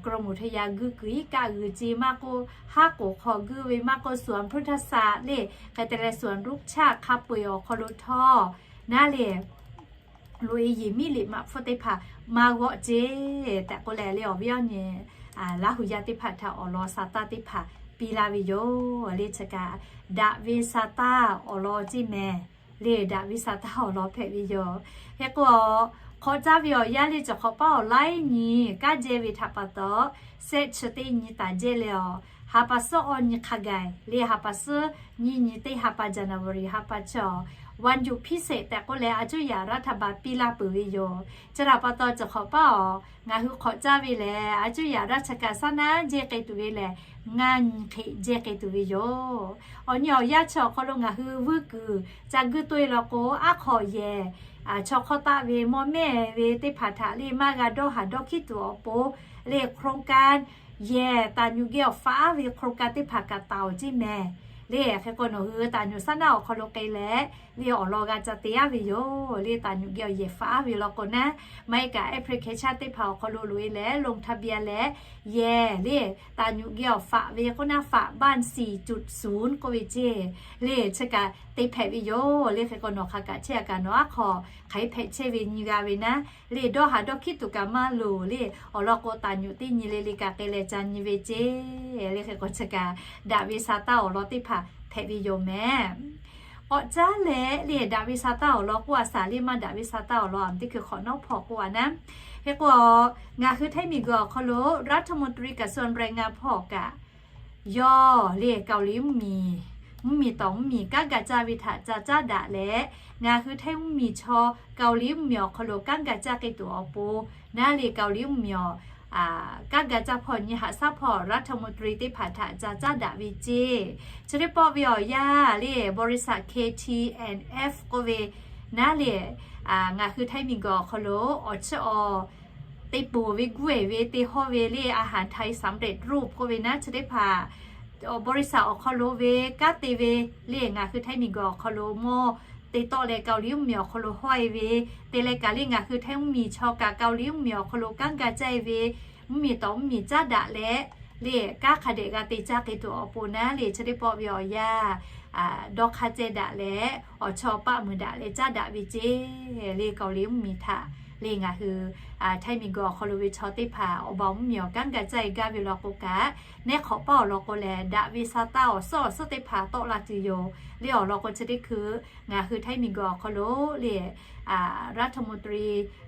กรมอุทยาน guˇ kuiˬ iˉ kaˆ g'uiˬ ce maˇ k'oˆ, haˉ k'oˍ hk'aw guˇ ve maˇ k'oˆ, สวนพฤกษศาสตร์ le, hk'e te leh สวนรุกชาติ hk'a peu-eˬ awˬ hk'aw lo htawˇ naˉ le, loꞈ-e yehˬ miˉ liꞈ maꞈ hpfuhˇ teˇ hpaˍ maˇ g'awˆ ceˇ tehꞈ k'oˆ leh le, awˬ viˉ awˬ nyi Laˇ hu yaˇ teˇ hpaˍ htaꞈ awˬ lawn sa taˇ teˇ hpaˍ piˇ laˇ ve yoˬ le. Chi kaꞈ daꞈ ve sa taˇ awˬ lawn ceˇ mehˍ le, daꞈ ve sa taˇ awˬ lawn hpehꞈ ve yoˬ. Hk'e k'o, hk'awꞈ caˇ ve awˬ yanˇ le, chi hk'awꞈ paˉ awˬ laiˉ nyi kanˉ jehˇ ve htaꞈ pa taw, shehˆ chi teˇ nyi taˍ jehˇ leh awˬ, ha pa suhˉ awˇ nyi hk'a gaˬ le, ha pa suhˉ nyiˇ nyi teˇ ha pa January ha pa chi awˬ, วันหยุดพิเศษ tehꞈ k'oˆ leh a cuˇ yaꞈ รัฐบาล piˇ laˇ peuˬ ve yoˬ. Chi htaꞈ pa taw, chi hk'awꞈ paˉ awˬ ngaˬ hui hk'awꞈ caˇ ve lehˬ, a cuˇ yaꞈ ราชการ shaˉ naˉ jehˇ k'ai tuˬ ve lehˬ, ngaˇ nyi hk'e jehˇ k'ai tuˬ ve yoˬ. Awˬ nyi awˬ yanˇ chi awˬ hk'aw lo ngaˬ hui vuiˇ kuiˬ ca guˇ toˆ-e law k'o, aˉ hk'aw yehˬ chaw hk'awˇ taˆ ve mawˇ mehˇ ve teˇ hpaˍ htaꞈ le maˇ g'a dawˇ haˍ dawˇ hkiˉ tuˬ awˬ pon le, โครงการ yehˬ taˍ nyuꞈ geh awˬ faꞈ aˉ ve โครงการ teˇ hpaˍ kaꞈ taˍ-oˬ ceˇ mehˍ le. Hk'e k'o, nawˬ hui taˍ nyuꞈ shaˉ naˉ awˬ hk'aw lo k'ai leh le, awˬ lawn g'a ca te aˉ ve yoˬ le. Taˍ nyuꞈ geh awˬ yehˬ faꞈ aˉ ve law k'o naˉ, maˇ heˆ kaꞈ application teˇ hpaˍ awˬ hk'aw lo loꞈ-e leh ลงทะเบียน leh, yehˬ le, taˍ nyuꞈ geh awˬ faꞈ ve k'oˆ naˉ, ฝากบ้าน สี่จุดศูนย์ k'oˆ ve ceˇ le. Chi kaꞈ te hpehꞈ ve yoˬ le. Hk'e k'o, nawˬ hk'a kaꞈ chehˇ a kaꞈ, nawˬ aˉ hk'aw hk'aˬ hk'e hpehꞈ chehˇ ve nyi g'a ve naˉ le, dawˇ haˍ dawˇ hkiˉ tuˬ kaꞈ maˇ loˍ le. Awˬ lawn k'o, taˍ nyuꞈ teˇ nyi le le kaꞈ k'ai leh ca nyi ve ceˇ le. Hk'e k'o, chi kaꞈ daꞈ ve sa taˇ awˬ lawn teˇ hpaˍ hpehꞈ ve yoˬ mehˍ. K'awꞈ caˉ leh le, daꞈ ve sa taˇ awˬ lawn k'oˆ a shaˍ le, maˇ daꞈ ve sa taˇ awˬ lawn a teˇ hkui hk'awꞈ nawˉ hpawˇ k'oˆ a naˉ. Hk'e k'o, ngaˬ hui Htaiˇ miˬguiˬ awˬ hk'aw lo รัฐมนตรีกระทรวงแรงงาน hpawˇ kaꞈ yawˇ le, Kaoˍliˍ mvuhˇmiˬ, mvuhˇmiˬ tawˍ mvuhˇmiˬ kanˉ ga caˇ ve htaꞈ ca caˉ daꞈ leh, ngaˬ hui Htaiˇ mvuhˇmiˬ chaw Kaoˍliˍ mvuhˇmiˬ awˬ hk'aw lo kanˉ ga caˇ k'ai tuˬ awˬ pon naˉ le, Kaoˍliˍ mvuhˇmiˬ awˬ kanˉ ga caˇ hpawˇ nyi haꞈ shaˉ hpawˇ รัฐมนตรี teˇ hpaˍ htaꞈ ca caˉ daꞈ ve ceˇ. Chi teˇ pawˆ ve awˬ yanˇ le, บริษัท เค ที แอนด์ เอฟ k'oˆ ve naˉ le, ngaˬ hui Htaiˇ miˬguiˬ awˬ hk'aw lo awˬ chiˇ awˬ te ponˬ ve guˇ-eˬ ve te hawˇ ve le, อาหารไทยสำเร็จรูป k'oˆ ve naˉ, chi teˇ hpaˍ บริษัท awˬ hk'aw lo ve kanˉ te ve le, ngaˬ hui Htaiˇ miˬguiˬ awˬ hk'aw lo mawˇ te tawˆ leh Kaoˍliˍ mvuhˇmiˬ awˬ hk'aw lo hawˇ-e ve, te leh kaꞈ le ngaˬ hui Htaiˇ mvuhˇmiˬ chaw kaꞈ Kaoˍliˍ mvuhˇmiˬ awˬ hk'aw lo kanˉ ga caˇ-e ve, mvuhˇmiˬ tawˍ mvuhˇmiˬ caˉ daꞈ leh le, kanˉ hk'a dehꞈ g'a te caˇ k'ai tuˬ awˬ pon naˉ le, chi teˇ pawˆ ve awˬ yanˇ dawˇ hk'aˇ ceh daꞈ leh, awˬ chaw paˆ muiˬ daꞈ leh caˉ daꞈ ve ceˇ le, Kaoˍliˍ mvuhˇmiˬ htaꞈ Le ngaˬ hui Htaiˇ miˬguiˬ awˬ hk'aw lo ve chaw teˇ hpaˍ awˬ baˬ mvuhˇmiˬ awˬ kanˉ ga caˇ e gaˇ ve law k'o kaꞈ, neˇ hk'awꞈ paˇ awˬ lawn k'o lehˬ, daꞈ ve sa taˇ awˬ suhˉ awˬ suhˉ teˇ hpaˍ tawˆ la tuˬ yoˬ. Le awˬ lawn k'o chi teˇ hkui ngaˬ hui Htaiˇ miˬguiˬ awˬ hk'aw lo le รัฐมนตรี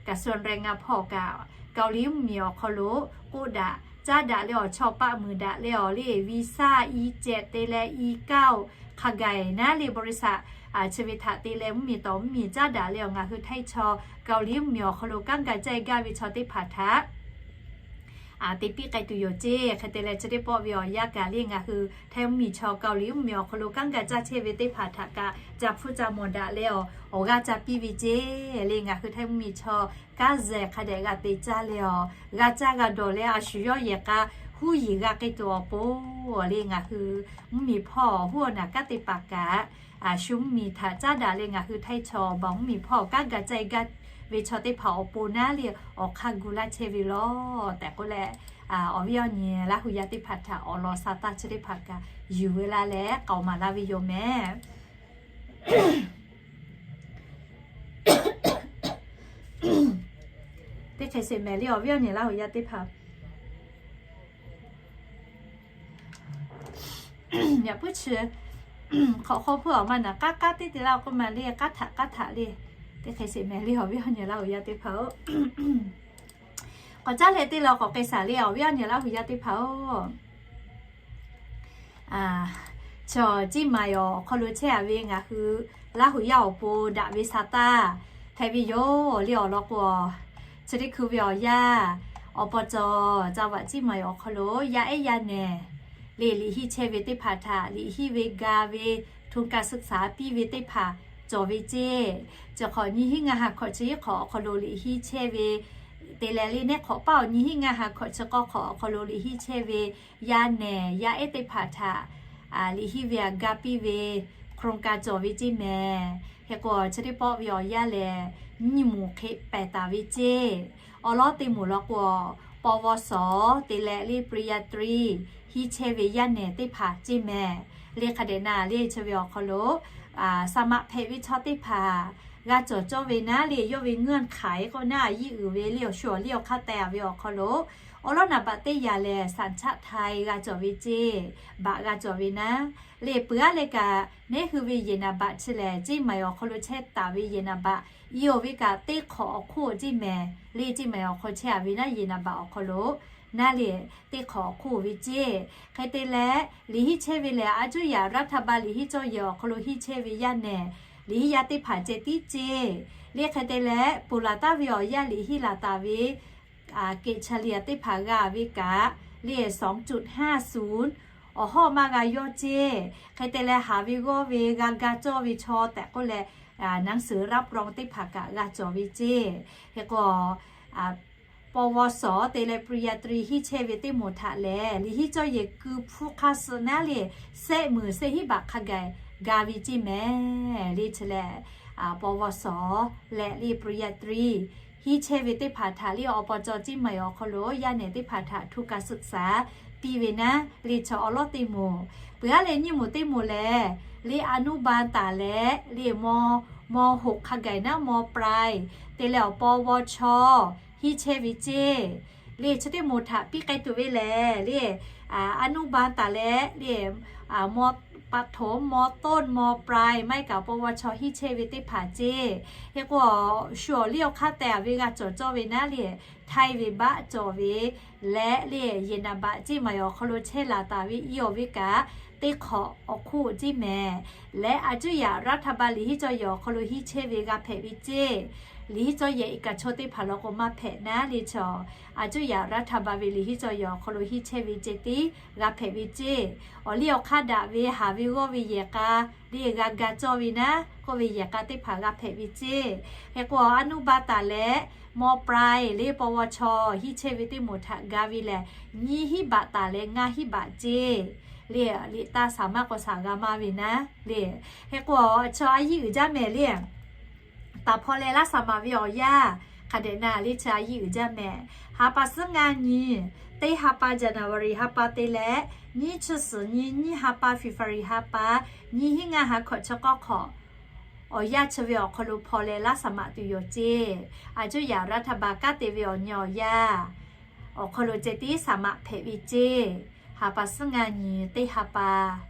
กระทรวงแรงงาน hpawˇ kaꞈ เกาหลี mvuhˇmiˬ awˬ hk'aw lo k'oˆ daꞈ caˉ daꞈ le awˬ chaw paˆ muiˬ daꞈ le awˬ le วีซ่า E เจ็ด te leh อี เก้า hk'a gaˬ naˉ le บริษัท chi ve htaꞈ te leh mvuhˇmiˬ tawˍ mvuhˇmiˬ caˉ daꞈ le awˬ ngaˬ hui Htaiˇ chaw เกาหลี mvuhˇmiˬ awˬ hk'aw lo kanˉ ga caˇ e gaˇ ve chaw teˇ hpaˍ htaꞈ te piˇ k'ai tuˬ yoˬ ceˇ. Hk'e te leh chi teˇ pawˆ ve awˬ yanˇ kaꞈ le ngaˬ hui Htaiˇ mvuhˇmiˬ chaw เกาหลี mvuhˇmiˬ awˬ hk'aw lo kanˉ ga caˇ chehˇ ve teˇ hpaˍ htaꞈ kaꞈ ca hpfuhˇ ca mawˬ daꞈ leh awˬ, awˬ g'aˇ ca piˇ ve ceˇ. Le ngaˬ hui Htaiˇ mvuhˇmiˬ chaw kanˉ zehˬ hk'a dehꞈ g'a te caˇ leh awˬ, g'a caˇ g'a dawˬ leh a shu yawˇ yehˬ k'a huˉ yiˍ g'a k'ai tuˬ awˬ pon le ngaˬ hui mvuhˇmiˬ hpawˇ huˉ awˬ naˬ kanˉ te paˍ kaꞈ, a shu mvuhˇmiˬ htaꞈ caˉ daꞈ le ngaˬ hui Htaiˇ chaw awˬ baˬ mvuhˇmiˬ hpawˇ kanˉ ga caˇ e gaˇ ve chaw teˇ hpaˍ awˬ pon naˉ le awˬ hk'aˇ gu laˇ chehˇ ve law tehꞈ k'oˆ leh, awˬ viˉ awˬ nyi Laˇ hu yaˇ teˇ hpaˍ htaꞈ awˬ lawn sa taˇ chi teˇ hpaˍ kaꞈ yuˬ ve laˇ leh k'aoˍ maˍ laˇ ve yoˬ mehˍ. Teˇ hk'e sheˍ mehˍ le awˬ viˉ awˬ nyi Laˇ hu yaˇ teˇ hpaˍ. Yaꞈ puiˉ chi hk'awꞈ hk'aw hpuˇ awˬ ma naˬ k'aˉ k'aˉ teˇ te laˇ k'oˆ ma le k'aˉ htaꞈ k'aˉ htaꞈ le. Teˇ hk'e sheˍ mehˍ le awˬ viˉ awˬ nyi Laˇ hu yaˇ teˇ hpaˍ-oˬ, k'awꞈ caˉ leh teˇ la k'awꞈ k'ai shaˍ le awˬ viˉ awˬ nyi Laˇ hu yaˇ teˇ hpaˍ-oˬ. Chaw Ciˇ Maiˍ awˬ hk'aw lo chehˇ a ve ngaˬ hui Laˇ hu yaˇ awˬ pon daꞈ ve sa taˇ hpehꞈ ve yoˬ le awˬ lawn k'o, chi teˇ hkui ve awˬ yanˇ awˬ pa cawˬ จังหวัดเชียงใหม่ awˬ hk'aw lo yaˇ ehˉ yaˇ nehˬ le liꞈ henˇ chehˇ ve teˇ hpaˍ htaꞈ liꞈ henˇ ve ga ve ทุนการศึกษา piˇ ve teˇ hpaˍ cawˬ ve ceˇ. Chi hk'awꞈ nyiˇ hinˉ ngaˇ ha hkawꞈ chi hiˉ hk'awꞈ awˬ hk'aw lo liꞈ henˇ chehˇ ve te leh le neˇ hk'awꞈ paˇ awˬ nyiˇ hinˉ ngaˇ ha hkawꞈ chi k'awˇ hk'awꞈ awˬ hk'aw lo liꞈ henˇ chehˇ ve yaˇ nehˬ yaˇ ehˉ teˇ hpaˍ htaꞈ liꞈ henˇ ve a ga piˇ ve โครงการ cawˬ ve ceˇ mehˍ. Hk'e k'o chi teˇ pawˆ ve awˬ yanˇ lehˬ nyiˇ moˍ hk'e pehˬ taˍ ve ceˇ. Awˬ lawn teˇ moˍ law k'o, ปวส te leh le ปริญญาตรี henˇ chehˇ ve yaˇ nehˬ teˇ hpaˍ ceˇ mehˍ. Le hk'a dehꞈ na le chi ve awˬ hk'aw lo สมัคร hpehꞈ ve chaw teˇ hpaˍ g'a cawˬ cawˇ ve naˉ le yawˇ ve เงื่อนไข k'o naˉ a yiˇ uiˍ ve le awˬ shu awˬ liˇ awˬ hk'aˇ teh a ve awˬ hk'aw lo awˬ lawn naˍ baꞈ teˇ yaꞈ lehˬ สัญชาติไทย g'a cawˬ ve ceˇ, baꞈ g'a cawˬ ve naˉ. Le peuˬ aˉ leh kaꞈ neˇ hui ve yehˬ naˍ baꞈ chi lehˬ Ciˇ Maiˍ awˬ hk'aw lo chehˇ taˍ ve yehˬ naˍ baꞈ i awˬ ve kaꞈ teˇ hk'awꞈ awˬ hk'oˆ ceˇ mehˍ. Le Ciˇ Maiˍ awˬ hk'aw chehˇ a ve naˉ yehˬ naˍ baꞈ awˬ hk'aw lo naˉ le teˇ hk'awꞈ awˬ hk'oˆ ve ceˇ. Hk'e te leh liꞈ henˇ chehˇ ve lehˬ a cuˇ yaꞈ รัฐบาล liꞈ henˇ cawˇ yehˬ awˬ hk'aw lo henˇ chehˇ ve yaˇ nehˬ liꞈ henˇ yaˇ teˇ hpaˍ ceh tiˉ ceˇ. Le hk'e te leh ponˬ laˬ taˍ ve awˬ yanˇ liꞈ henˇ laˬ taˍ ve เกรดเฉลี่ย teˇ hpaˍ g'a ve kaꞈ le สองจุดห้าศูนย์ awˬ hawˉ maˇ g'a yawˇ ceˇ. Hk'e te leh haˍ ve g'awˇ ve g'a ga cawˇ ve chaw tehꞈ k'oˆ leh หนังสือรับรอง teˇ hpaˍ kaꞈ g'a cawˬ ve ceˇ. Hk'e k'o ปวส te leh ปริญญาตรี henˇ chehˇ ve teˇ moˍ htaꞈ lehˬ liꞈ henˇ cawˇ yehˬ keu hpuˇ hk'aˇ suh naˉ le sehˆ muiˬ sehˆ hinˉ baꞈ hk'a gaˬ ga ve ceˇ mehˍ. Le chi lehˬ ปวส leh le ปริญญาตรี henˇ chehˇ ve teˇ hpaˍ htaꞈ le awˬ pa cawˬ Ciˇ Maiˍ awˬ hk'aw lo yaˇ nehˬ teˇ hpaˍ htaꞈ ทุนการศึกษา piˇ ve naˉ le chaw awˬ lawn teˇ moˍ. Peuˬ aˉ leh nyiˇ moˍ teˇ moˍ lehˬ le อนุบาล taˍ leh le ม. ม.หก hk'a gaˬ naˉ ม.ปลาย te leh awˬ ปวช henˇ chehˇ ve ceˇ. Le chi teˇ moˍ htaꞈ piˇ k'ai tuˬ ve lehˬ le อนุบาล taˍ leh le ม. ประถม ม.ต้น ม.ปลาย maˇ heˆ kaꞈ ปวช henˇ chehˇ ve teˇ hpaˍ ceˇ. Hk'e k'o shu awˬ liˇ awˬ hk'aˇ teh a ve g'a cawˬ cawˇ ve naˉ le htaiˇ ve baˆ cawˬ ve leh le yehˬ naˍ baꞈ Ciˇ Maiˍ awˬ hk'aw lo chehˇ laˬ taˍ ve i awˬ ve kaꞈ teˇ hk'awꞈ awˬ hk'oˆ ceˇ mehˍ. Leh a cuˇ yaꞈ รัฐบาล liꞈ henˇ cawˇ yehˬ awˬ hk'aw lo henˇ chehˇ ve g'a hpehꞈ ve ceˇ. Liꞈ henˇ cawˇ yehˬ iˉ kaꞈ chaw teˇ hpaˍ law k'o maˇ hpehꞈ naˉ le chaw a cuˇ yaꞈ รัฐบาล ve liꞈ henˇ cawˇ yehˬ awˬ hk'aw lo henˇ chehˇ ve ceh tiˉ g'a hpehꞈ ve ceˇ. Awˬ liˇ awˬ hk'aˇ daꞈ ve haˍ ve g'awˇ ve yehˬ k'a le g'a ga cawˇ ve naˉ k'oˆ ve yehˬ k'a teˇ hpaˍ g'a hpehꞈ ve ceˇ. Hk'e k'o อนุบาล taˍ leh ม. ปลาย le ปวช henˇ chehˇ ve teˇ moˍ htaꞈ ga ve lehˬ nyiˇ hinˉ baꞈ taˍ leh ngaˇ hinˉ baꞈ ceˇ. Le liꞈ taˇ saˍ maˇ k'aw saˍ g'a maˇ ve naˉ le. Hk'e k'o chaw a yiˇ uiˍ jaˇ mehˍ le. Taˍ hpaw leh laˇ saˍ maˍ ve awˬ yanˇ hk'a dehꞈ na le chaw a yiˇ uiˍ jaˇ mehˍ. Ha pa suhˉ ngaˇ nyi, teˇ ha pa January ha pa te leh nyiˇ chi suhˍ nyi nyiˇ ha pa February ha pa, nyiˇ hinˉ ngaˇ ha hkawꞈ chi k'awˇ hk'awꞈ awˬ yanˇ chi ve awˬ hk'aw lo hpaw leh laˇ saˍ maꞈ tuˬ yoˬ ceˇ. A cuˇ yaꞈ รัฐบาล kanˉ te ve awˬ nyi awˬ yanˇ awˬ hk'aw lo ceh tiˉ saˍ maꞈ hpehꞈ ve ceˇ. Ha pa suhˉ ngaˇ nyi teˇ ha pa,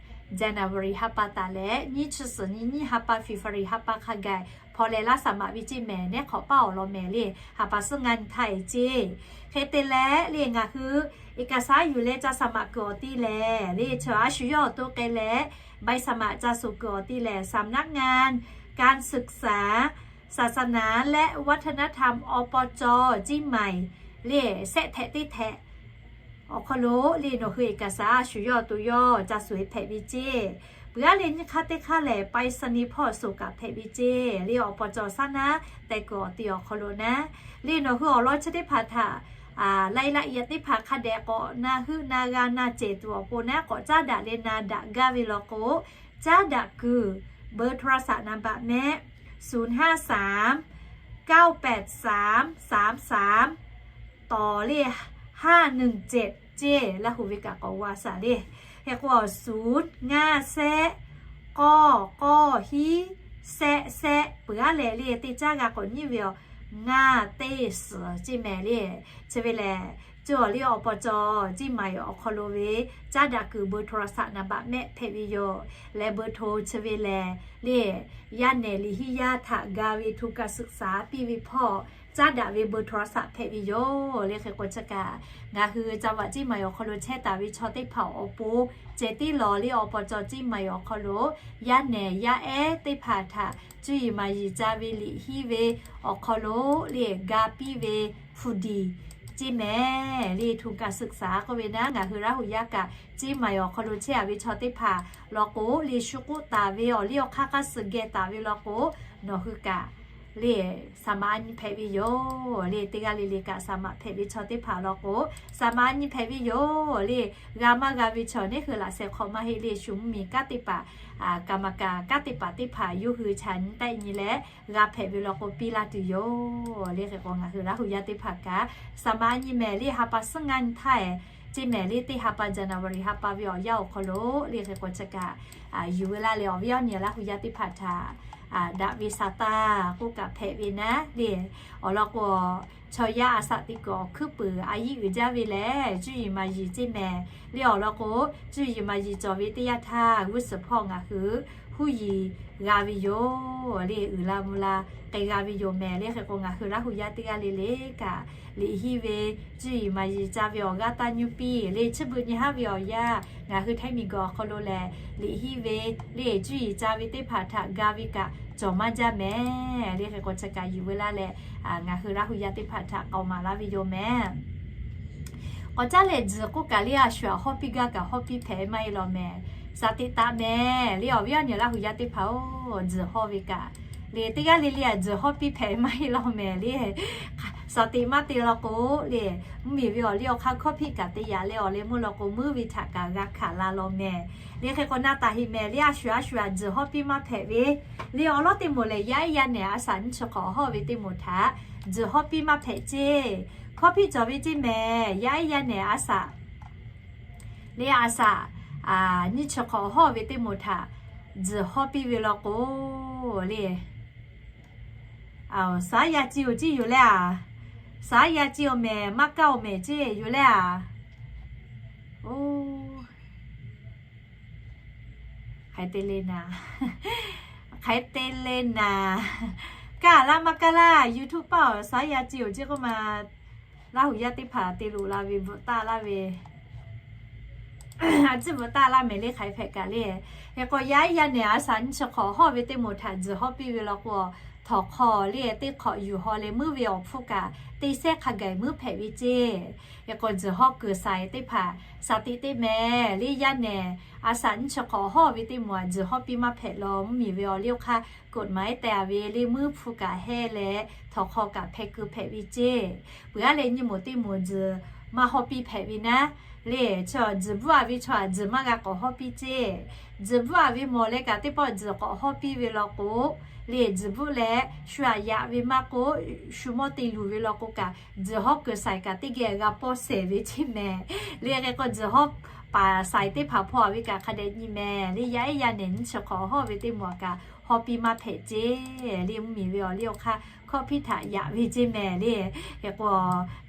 January ha pa taˍ leh nyiˇ chi suhˍ nyi nyiˇ ha pa, February ha pa hk'a gaˬ hpaw leh laˇ saˍ maꞈ ve ceˇ mehˍ. Nehˉ hk'awꞈ paˇ awˬ lawn mehˍ le, ha pa suhˉ ngaˇ nyi htaˇ e ceˇ. Hk'e te leh le ngaˬ hui เอกสาร yuˬ leh ca saˍ maꞈ kuiˬ awˬ ti lehˬ le, chi a shu yawˇ awˬ to k'ai leh ใบสมัคร ca suˍ kuiˬ awˬ ti lehˬ สำนักงานการศึกษา ศาสนาและวัฒนธรรม อปจ เชียงใหม่ le, sehˆ htehꞈ teˇ htehꞈ awˬ hk'aw lo le nawˬ hui เอกสาร a shu yawˇ awˬ to yawˇ ca suˍ e hpehꞈ ve ceˇ. Peuˬ aˉ le nyiˇ hk'aˇ teˇ hk'aˇ lehˬ ไปรษณีย์ hpawˇ suˍ kaꞈ hpehꞈ ve ceˇ. Le awˬ pa cawˬ saˉ naˉ teh kuiˬ awˬ ti awˬ hk'aw lo naˉ, le nawˬ hui awˬ lawn chi teˇ hpaˍ htaꞈ รายละเอียด teˇ hpaˍ hk'a dehꞈ k'awꞈ na heuˆ na g'a na cehˬ tuˬ awˬ pon naˉ k'awꞈ caˉ daꞈ leh na daꞈ gaˇ ve law k'o, caˉ daꞈ kuiˬ เบอร์โทรศัพท์ นามบัตร mehˆ, ศูนย์ห้าสาม เก้าแปดสาม สามสาม ต่อเลข ห้าหนึ่งเจ็ด ceˇ. Laˇ hu ve kaꞈ k'awꞈ g'a saˍ le. Hk'e k'o, ศูนย์ ngaˇ sehˆ, k'awˇ k'awˇ hiˉ, sehˆ sehˆ, peuˬ aˉ leh le teˇ caˉ g'a k'awꞈ nyiˇ ve awˬ ngaˇ teˇ suhˍ ceˇ mehˍ le. Chi ve lehˬ, cawˬ le awˬ pa cawˬ เชียงใหม่ awˬ hk'aw lo ve caˉ daꞈ kuiˬ เบอร์โทรศัพท์ นามบัตร mehˆ hpehꞈ ve yoˬ. Leh เบอร์โทร chi ve lehˬ le, yaˇ nehˬ liꞈ hiˉ yaˇ htaꞈ ga ve ทุนการศึกษา piˇ ve hpawˇ caˉ daꞈ ve เบอร์โทรศัพท์ hpehꞈ ve yoˬ. Le hk'e k'o chi kaꞈ ngaˬ hui จังหวัดเชียงใหม่ awˬ hk'aw lo chehˇ taˍ ve chaw teˇ hpaˍ awˬ pon ceh tiˉ lawˬ le awˬ pa cawˬ เชียงใหม่ awˬ hk'aw lo yaˇ nehˬ yaˇ ehˉ teˇ hpaˍ htaꞈ cuˇ yiˍ maˍ yiˍ ca ve liꞈ hiˉ ve awˬ hk'aw lo le ga piˇ ve hpu diˍ ceˇ mehˍ. Le ทุนการศึกษา k'oˆ ve naˉ, ngaˬ hui Laˇ hu yaˇ kaꞈ เชียงใหม่ awˬ hk'aw lo chehˇ a ve chaw teˇ hpaˍ law k'o, le shu k'oˆ taˍ ve awˬ liˇ awˬ hk'aˇ k'aˇ suh geh taˍ ve law k'o, nawˬ hui kaꞈ le saˍ maꞈ a nyi hpehꞈ ve yoˬ. Le teˇ g'aˇ le le kaꞈ saˍ maꞈ hpehꞈ ve chaw teˇ hpaˍ law k'o, saˍ maꞈ a nyi hpehꞈ ve yoˬ. Le g'a maˇ g'a ve chaw neˉ hui laꞈ sheh hk'aw maˇ heˆ le, shu mvuhˇ miˬ kanˉ teˇ hpaˍ, กรรมการ kanˉ teˇ hpaˍ teˇ hpaˍ yawˇ hui chaꞈ nyi tehˆ nyi leh g'a hpehꞈ ve law k'o piˇ laˇ tuˬ yoˬ. Le hk'e k'o ngaˬ hui Laˇ hu yaˇ teˇ hpaˍ kaꞈ saˍ maꞈ a nyi mehˍ le ha pa suhˉ ngaˇ nyi htaˇ e ceˇ mehˍ le teˇ ha pa January ha pa ve awˬ yanˇ awˬ hk'aw lo le hk'e k'o chi kaꞈ yuˬ ve laˇ leh awˬ viˉ awˬ nyi Laˇ hu yaˇ teˇ hpaˍ htaꞈ daꞈ ve sa taˇ k'oˆ kaꞈ hpehꞈ ve naˉ le. Awˬ lawn k'o, chaw yaˇ a saꞈ teꞈ kuiˬ awˬ hkuiˉ puiˍ a yiˉ uiˍ jaˇ ve lehˬ cuˇ yiˍ maˍ yiˍ ceˇ mehˍ le. Awˬ lawn k'o, cuˇ yiˍ maˍ yiˍ cawˬ ve teˇ yanˇ htaˇ g'uˇ suhˍ hpawˇ ngaˬ hui huˉ yiˍ g'a ve yoˬ. Le uiˍ la mvuh la k'ai g'a ve yoˬ mehˍ. Le hk'e k'o ngaˬ hui Laˇ hu yaˇ teˇ g'aˇ le le kaꞈ liꞈ hiˉ ve cuˇ yiˍ maˍ yiˍ ca ve awˬ g'aˇ taˇ nyuˇ piˇ le. Chi beuꞈ nyi haˉ ve awˬ yanˇ ngaˬ hui htaiˇ miˬ guiˬ awˬ hk'aw lo lehˬ liꞈ hiˉ ve le cuˇ yiˍ ca ve teˇ hpaˍ htaꞈ ga ve kaꞈ cawˬ maˇ jaˇ mehˍ. Le hk'e k'o chi kaꞈ yuˬ ve laˇ leh ngaˬ hui Laˇ hu yaˇ teˇ hpaˍ htaꞈ k'aoˍ maˍ laˇ ve yoˬ mehˍ. K'awꞈ caˉ leh tzuhˬ k'oˆ kaꞈ le a shu aꞈ hawˉ piˇ gaˇ kaꞈ hawˉ piˇ hpehꞈ maˇ heˆ law mehˍ. Saˍ teꞈ taꞈ mehˍ le awˬ viˉ awˬ nyi Laˇ hu yaˇ teˇ hpaˍ-oˬ, tzuhˬ hawˇ ve kaꞈ le teˇ g'aˇ le le a tzuhˬ hawˉ piˇ hpehꞈ maˇ heˆ law mehˍ le. Saˍ teꞈ maˇ te law k'o le, mvuhˇ miˬ ve awˬ liˇ awˬ hk'aˇ hkawˇ hpiˆ kaꞈ te yaꞈ leh awˬ leh meuˇ law k'o meuˇ ve htaꞈ kaꞈ g'a hkanˍ la law mehˍ. Le hk'e k'o na taˍ heˆ mehˍ le a shu a shu aꞈ tzuhˬ hawˉ piˇ maˇ hpehꞈ ve le awˬ lawˉ teˇ moˍ lehˬ yaˇ ehˉ yaˇ nehˬ a saꞈ nyiˇ chi hk'awꞈ hawˉ ve teˇ moˍ htaꞈ tzuhˬ hawˉ piˇ maˇ hpehꞈ ceˇ. Hkawˇ hpiˆ cawˬ ve ceˇ mehˍ yaˇ ehˉ yaˇ nehˬ a saꞈ le a saꞈ nyiˇ chi hk'awꞈ hawˉ ve teˇ moˍ htaꞈ tzuhˬ hawˉ piˇ ve law k'o le, saˍ yaˇ ci-oˬ ceˇ yoˬ leh a, saˍ yaˇ ci-oˬ mehˍ maˇ kaˇ-oˬ mehˍ ceˇ yoˬ leh a. Oˇ, hk'aˬ hk'e te le naˍ, hk'aˬ hk'e te le naˍ, kaˇ laˇ maˇ kaˇ laˇ YouTube paˇ awˬ saˍ yaˇ ci-oˬ ceˇ k'oˆ ma, Laˇ hu yaˇ teˇ hpaˍ te loꞈ la ve bvuhꞈ taˆ laˇ ve a ciˉ bvuhꞈ taˆ laˇ mehˍ le hk'aˬ hk'e hpehꞈ kaꞈ le. Hk'e k'o yaˇ ehˉ yaˇ nehˬ a saꞈ nyiˇ chi hk'awꞈ hawˉ ve teˇ moˍ htaꞈ tzuhˬ hawˉ piˇ ve law k'o, htawnˍ hk'aw le teˇ hk'awꞈ yuˬ haw leh meuˇ ve awˬ hpfuhˇ kaꞈ teˇ sehˉ hk'a gaˬ meuˇ hpehꞈ ve ceˇ. Hk'e k'o tzuhˬ hawˉ kuiˬ saiˍ teˇ hpaˍ saˍ teꞈ teˇ mehˍ le yaˇ nehˬ a saꞈ nyiˇ chi hk'awꞈ hawˉ ve teˇ moˍ a tzuhˬ hawˉ piˇ maˇ hpehꞈ law mvuhˇ miˬ ve awˬ liˇ awˬ hk'aˇ k'oꞈ maˍ ehˉ teh a ve le meuˇ hpfuhˇ kaꞈ hehˇ leh htawnˍ hk'aw kaꞈ hpeh keu hpehꞈ ve ceˇ. Peuˬ aˉ leh nyiˇ moˍ teˇ moˍ tzuhˬ maˇ hawˉ piˇ hpehꞈ ve naˉ le, chi tzuhˬ bvuhˆ a ve chaw aꞈ tzuhˬ maˇ g'a k'awꞈ hawˉ piˇ ceˇ. Tzuhˬ bvuhˆ a ve mawˬ leh kaꞈ teˇ pawˆ tzuhˬ k'awꞈ hawˉ piˇ ve law k'o le, tzuhˬ bvuhˆ leh shu aꞈ yaꞈ ve maˇ k'oˆ, shu mawˇ te luˬ ve law k'o kaꞈ tzuhˬ hawˉ kuiˬ saiˍ kaꞈ teˇ geh g'a pawˇ shehˍ ve ceˇ mehˍ. Le hk'e k'o tzuhˬ hawˉ paˍ saiˍ teˇ hpaˍ hpaw ve kaꞈ hk'a dehꞈ nyi mehˍ le. Yaˇ ehˉ yaˇ nehˬ nyiˇ chi hk'awꞈ hawˉ ve teˇ maˬ kaꞈ hawˉ piˇ maˇ hpehꞈ ceˇ le. Mvuhˇmiˬ ve awˬ liˇ awˬ hk'aˇ hkawˇ hpiˇ htaꞈ yaꞈ ve ceˇ mehˍ le. Hk'e k'o,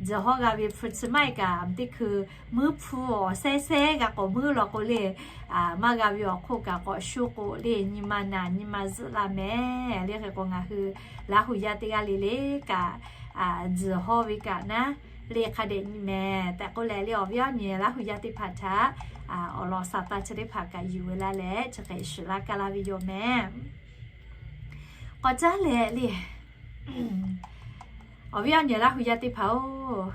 tzuhˬ hawˉ g'a ve hpu chi maˇ heˆ kaꞈ teˇ hkui muiˉ hpu awˬ sehˉ sehˉ g'a k'awꞈ muiˉ law k'o le, maˇ g'a ve awˬ hk'oˆ kaꞈ k'awꞈ shu k'o le, nyi ma naˬ nyi ma zuhˆ la mehˍ le. Hk'e k'o ngaˬ hui Laˇ huˍ yaˇ teˇ g'aˇ le le kaꞈ, tzuhˬ hawˉ ve kaꞈ naˉ le hk'a dehꞈ nyi mehˍ tehꞈ k'oˆ leh le, awˬ viˉ awˬ nyi Laˇ huˍ yaˇ teˇ hpaˍ htaꞈ awˬ lawn sa taˇ chi teˇ hpaˍ kaꞈ yuˬ ve laˇ leh chi hk'e shiˍ laˇ kaˇ laˇ ve yoˬ mehˍ. K'awꞈ caˉ leh le, awˬ viˉ awˬ nyi Laˇ huˍ yaˇ teˇ hpaˍ-oˬ,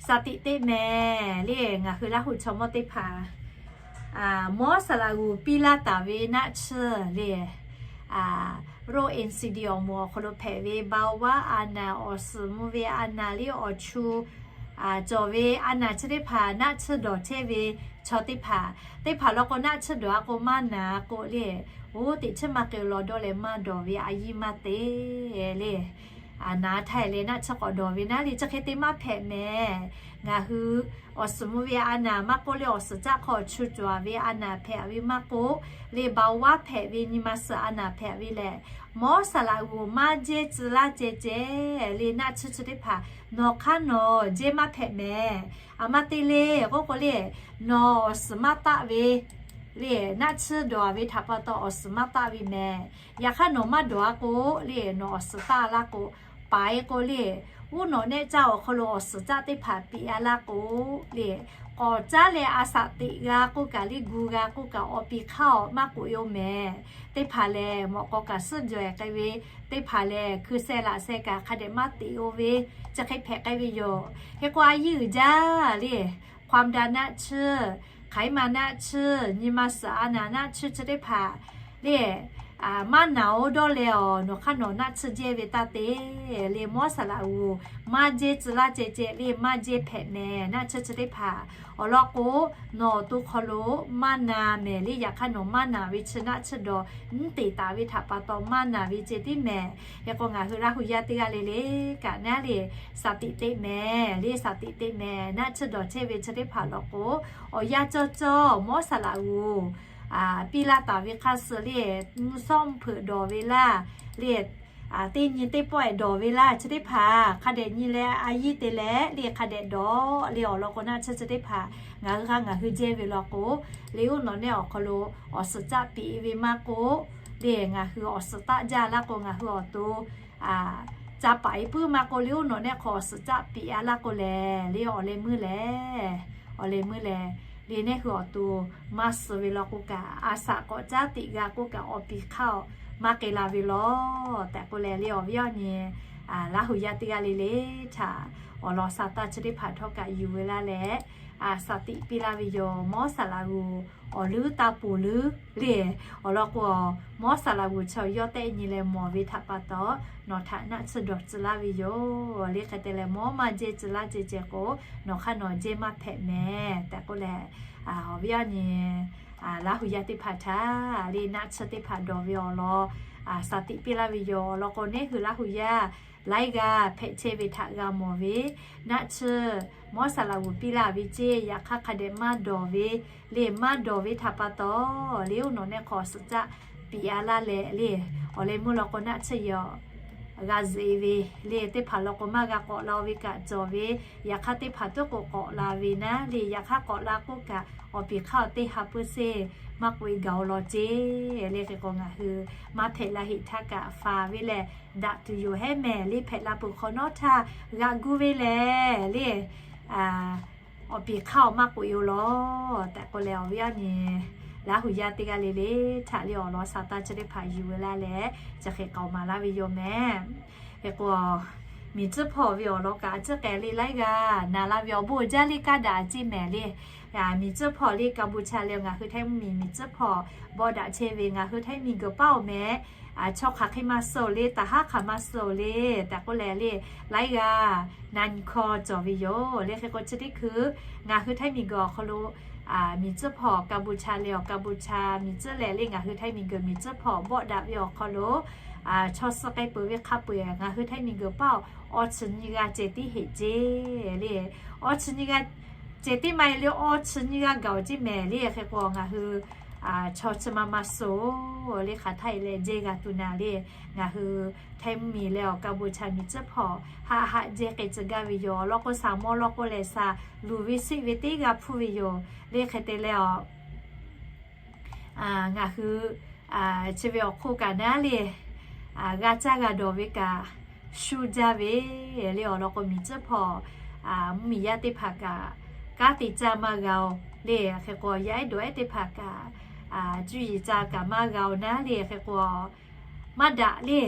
saˍ tiꞈ teˇ mehˍ le. Ngaˬ hui Laˇ huˍ chaw mawˇ teˇ hpaˍ mawˇ saˍ laꞈ g'uˬ piˇ laˇ taˍ ve naˆ tsuhˇ le, row N C D awˬ moˍ awˬ hk'aw lo hpehꞈ ve เบาหวาน a naˍ, awˬ suhˍ mvuh ve a naˍ le, awˬ chu cawˬ ve a naˍ chi teˇ hpaˍ naˆ tsuhˇ dawˬ chehˇ ve chaw teˇ hpaˍ, teˇ hpaˍ law k'o naˆ tsuhˇ dawˬ a k'o maˇ naˍ k'o le, oˇ teꞈ chiˉ maˇ k'e law dawˇ leh maˇ dawˬ ve a yiˇ maˇ te le. Naˍ htaˇ leh naˆ tsuhˇ k'awꞈ dawˬ ve naˉ le, chi hk'e te maˇ hpehꞈ mehˍ. Ngaˬ hui awˬ suhˍ mvuh ve a naˍ maˇ k'oˆ le, awˬ suhˍ caˆ hk'aw chu cawˬ ve a naˍ hpehꞈ ve maˇ k'oˆ le, เบาหวาน hpehꞈ ve nyi ma suhˍ a naˍ hpehꞈ ve lehˬ, mawˇ saˍ laꞈ g'uˬ maˇ jehˇ tcuh laˇ ceh ceh le. Naˆ tsuhˇ chi teˇ hpaˍ nawˬ hk'aˇ nawˬ jehˇ maˇ hpehꞈ mehˍ. A maˇ te le k'oˆ k'o le, nawˬ awˬ suhˍ maˇ taˆ ve le, naˆ tsuhˇ dawˬ a ve htaꞈ pa taw awˬ suhˍ maˇ taˆ ve mehˍ. Yaꞈ hk'aˇ nawˬ maˇ dawˬ a k'o le, nawˬ awˬ suhˍ taˆ laˇ k'o, paˍ e k'o le, uˉ nawꞈ nehˆ caˇ awˬ hk'aw lo awˬ suhˍ caˆ teˇ hpaˍ piˇ a laˇ k'o le, k'awꞈ caˉ leh a shaꞈ teꞈ g'a k'oˆ kaꞈ le, gu g'a k'oˆ kaꞈ awˬ piˍ hk'aˇ awˬ maˇ k'oꞈ e oˬ mehˍ. Teˇ hpaˍ lehˬ mawꞈ k'aw kaꞈ suhˉ jawˬ e k'ai ve, teˇ hpaˍ lehˬ hkui sheh laꞈ sheh kaꞈ hk'a dehꞈ maˇ teꞈ oˬ ve, chi hk'e hpehꞈ k'ai ve yoˬ. Hk'e k'o a yiˇ uiˍ jaˇ le, ความดัน naˆ tsuhˇ, ไขมัน naˆ tsuhˇ, nyi ma suhˍ a naˍ naˆ tsuhˇ chi teˇ hpaˍ le, maˇ naˍ oˬ dawˇ leh awˬ nawˬ hk'aˇ nawˬ naˆ tsuhˇ jehˇ ve taˇ te le. Mawˇ saˍ laꞈ g'uˬ maˇ jehˇ tcuh laˇ ceh ceh le, maˇ jehˇ hpehꞈ mehˍ. Naˆ tsuhˇ chi teˇ hpaˍ awˬ lawn k'o, nawˬ awˬ to hk'aw lo maˇ na mehˍ le. Yaꞈ hk'aˇ nawˬ maˇ naˍ ve chi naˆ tsuhˇ dawˬ nyiˉ teꞈ taˍ ve htaꞈ pa taw maˇ naˍ ve ceh tiˉ mehˍ. Hk'e k'o ngaˬ hui Laˇ huˍ yaˇ teˇ g'aˇ le le kaꞈ naˉ le, shaˍ tiꞈ teꞈ mehˍ le, shaˍ tiꞈ teꞈ mehˍ. Naˆ tsuhˇ dawˬ chehˇ ve chi teˇ hpaˍ law k'o, awˬ yanˇ cawˇ cawˇ mawˇ saˍ laꞈ g'uˬ piˇ laˇ taˍ ve hk'aˇ suh le, mvuhˇ shawˉ mvuhˇ hpeuꞈ dawˬ ve laˇ le, teˇ nyi teˇ pawˆ e dawˬ ve laˇ chi teˇ hpaˍ hk'a dehꞈ nyi leh a yiˇ te leh le hk'a dehꞈ dawˬ le. Awˬ lawn k'o naˆ tsuhˇ chi teˇ hpaˍ ngaˬ hui hk'aˇ ngaˬ hui jehˇ ve law k'o le, uˉ nawꞈ nehˆ awˬ hk'aw lo awˬ suhˍ caˆ piˇ ve maˇ k'oˆ le, ngaˬ hui awˬ suhˍ taˆ jaˇ laˇ k'o ngaˬ hui awˬ to ca paˍ e puiˉ maˇ k'oˆ le, uˉ nawꞈ nehˆ hk'aw awˬ suhˍ caˆ piˇ a laˇ k'o lehˬ le, awˬ leh meuˇ lehˬ, awˬ leh meuˇ lehˬ le, nehˆ hui awˬ to maˇ suh ve law k'o kaꞈ, a shaꞈ k'awꞈ caˉ teꞈ g'a k'oˆ kaꞈ awˬ piˍ hk'aˇ awˬ maˇ k'e la ve law tehꞈ k'oˆ leh le, awˬ viˉ awˬ nyi Laˇ huˍ yaˇ teˇ g'aˇ le le htaꞈ awˬ lawn sa taˇ chi teˇ hpaˍ htawˇ kaꞈ yuˬ ve laˇ leh, shaˍ tiꞈ piˇ laˇ ve yoˬ. Mawˇ saˍ laꞈ g'uˬ awˬ leuˉ taˇ poˬ leuˉ le, awˬ lawn k'o mawˇ saˍ laꞈ g'uˬ chaw yawˇ tehˆ nyi leh mawˬ ve htaꞈ pa taw, nawˬ htaꞈ naˆ tsuhˇ dawˬ tcuh laˇ ve yoˬ le. Hk'e te leh mawˇ maˇ jehˇ tcuh laˇ ceh ceh k'o, nawˬ hk'aˇ nawˬ jehˇ maˇ hpehꞈ mehˍ tehꞈ k'oˆ leh, awˬ viˉ awˬ nyi Laˇ huˍ yaˇ teˇ hpaˍ htaꞈ le naˆ tsuhˇ teˇ hpaˍ dawˬ ve awˬ lawn shaˍ tiꞈ piˇ laˇ ve yoˬ. Awˬ lawn k'o nehˆ hui Laˇ huˍ yaˇ laiˉ g'aˇ hpehꞈ chehˇ ve htaꞈ g'a mawˬ ve, naˆ tsuhˇ mawˇ saˍ laꞈ g'uˬ piˇ laˇ ve ceˇ. Yaꞈ hk'aˇ hk'a dehꞈ maˇ dawˬ ve le, maˇ dawˬ ve htaꞈ pa taw le, uˉ nawꞈ nehˆ hk'aw awˬ suhˍ caˆ piˇ a laˇ leh le, awˬ leh meuˇ law k'o naˆ tsuhˇ yaw g'a zuhꞈ e ve le, teˇ hpaˍ law k'o maˇ g'a k'awꞈ la ve kaꞈ cawˬ ve, yaꞈ hk'aˇ teˇ hpaˍ tuˉ k'o k'awꞈ la ve naˉ le, yaꞈ hk'aˇ k'awꞈ la k'oˆ kaꞈ awˬ piˍ hk'aˇ awˬ teˇ ha puiˉ seˇ maˇ k'oꞈ e gaˬ oˬ law ceˇ le. Hk'e k'o ngaˬ hui maˇ hpehꞈ la heˆ htaˇ kaꞈ faˍ ve lehˬ daꞈ tuˬ yoˬ hehˉ mehˍ le. Hpehꞈ la peuˬ hk'awꞈ nawˉ htaˇ g'aꞈ gu ve lehˬ le, awˬ piˍ hk'aˇ awˬ maˇ k'oꞈ e oˬ law tehꞈ k'oˆ leh, awˬ viˉ awˬ nyi Laˇ huˍ yaˇ teˇ g'aˇ le le htaꞈ le awˬ lawn sa taˇ chi teˇ hpaˍ yuˬ ve laˇ leh, chi hk'e k'aoˍ maˍ laˇ ve yoˬ mehˍ. Hk'e k'o, miˬ tcuhˉ hpawˇ ve awˬ lawn kaꞈ a ciˉ k'ai le, laiˉ g'aˇ naˍ la ve awˬ bon jaˇ le, kaˇ daꞈ ceˇ mehˍ le. Miˬ tcuhˉ hpawˇ le กัมพูชา le, ngaˬ hui Htaiˇ miˬ miˬ tcuhˉ hpawˇ bawˆ daꞈ chehˇ ve ngaˬ hui Htaiˇ miˬ guiˬ paˉ oˬ mehˍ. Chaw hk'aˬ hk'e maˇ suh oˬ le, taˍ haˉ hk'aˬ maˇ suh oˬ le tehꞈ k'oˆ leh le, laiˉ g'aˇ na nyi hkawˇ cawˬ ve yoˬ le. Hk'e k'o chi teˇ hkui ngaˬ hui Htaiˇ miˬ guiˬ awˬ hk'aw lo miˬ tcuhˉ hpawˇ กัมพูชา le, awˬ กัมพูชา miˬ tcuhˉ leh le ngaˬ hui Htaiˇ miˬ guiˬ miˬ tcuhˉ hpawˇ bawˆ daꞈ ve awˬ hk'aw lo chaw suh k'ai peuˬ ve hk'a peu-eˬ ngaˬ hui Htaiˇ miˬ guiˬ paˉ awˬ awˇ chi nyiˇ g'aˇ ceh tiˉ heꞈ ceˇ le. Awˇ chi nyiˇ g'aˇ ceh teˇ ma e le awˇ chi nyiˇ g'aˇ gaˬ-oˬ ceˇ mehˍ le. Hk'e k'o ngaˬ hui chaw chi ma ma suh le hk'aˬ htaˇ e leh jehˇ g'a tuˬ naˍ le. Ngaˬ hui Htaiˇ mvuhˇmiˬ leh awˬ Kaˍboˍchaˍ miˬ tcuhˉ hpawˇ haˆ haˆ jehˇ k'ai tcuh gaˇ ve yoˬ. Awˬ lawn k'o, saˍ mawˇ lawn k'o lehˬ, saˍ luˬ ve seˆ ve teˇ g'aˇ hpuˇ ve yoˬ le. Hk'e te leh a ngaˬ hui chi ve awˬ hk'oˆ kaꞈ naˉ le, g'a caˇ g'a dawˬ ve kaꞈ shu jaˇ ve le. Awˬ lawn k'o, miˬ tcuhˉ hpawˇ mvuhˇmiˬ yaˇ teˇ hpaˍ kaꞈ kanˉ te caˇ maˇ g'a-oˬ le. Hk'e k'o, yaˇ ehˉ dawˬ ehˉ teˇ hpaˍ kaꞈ cuˇ yiˍ caˇ kaꞈ maˇ g'a-oˬ naˉ le. Hk'e k'o, maˇ daꞈ le,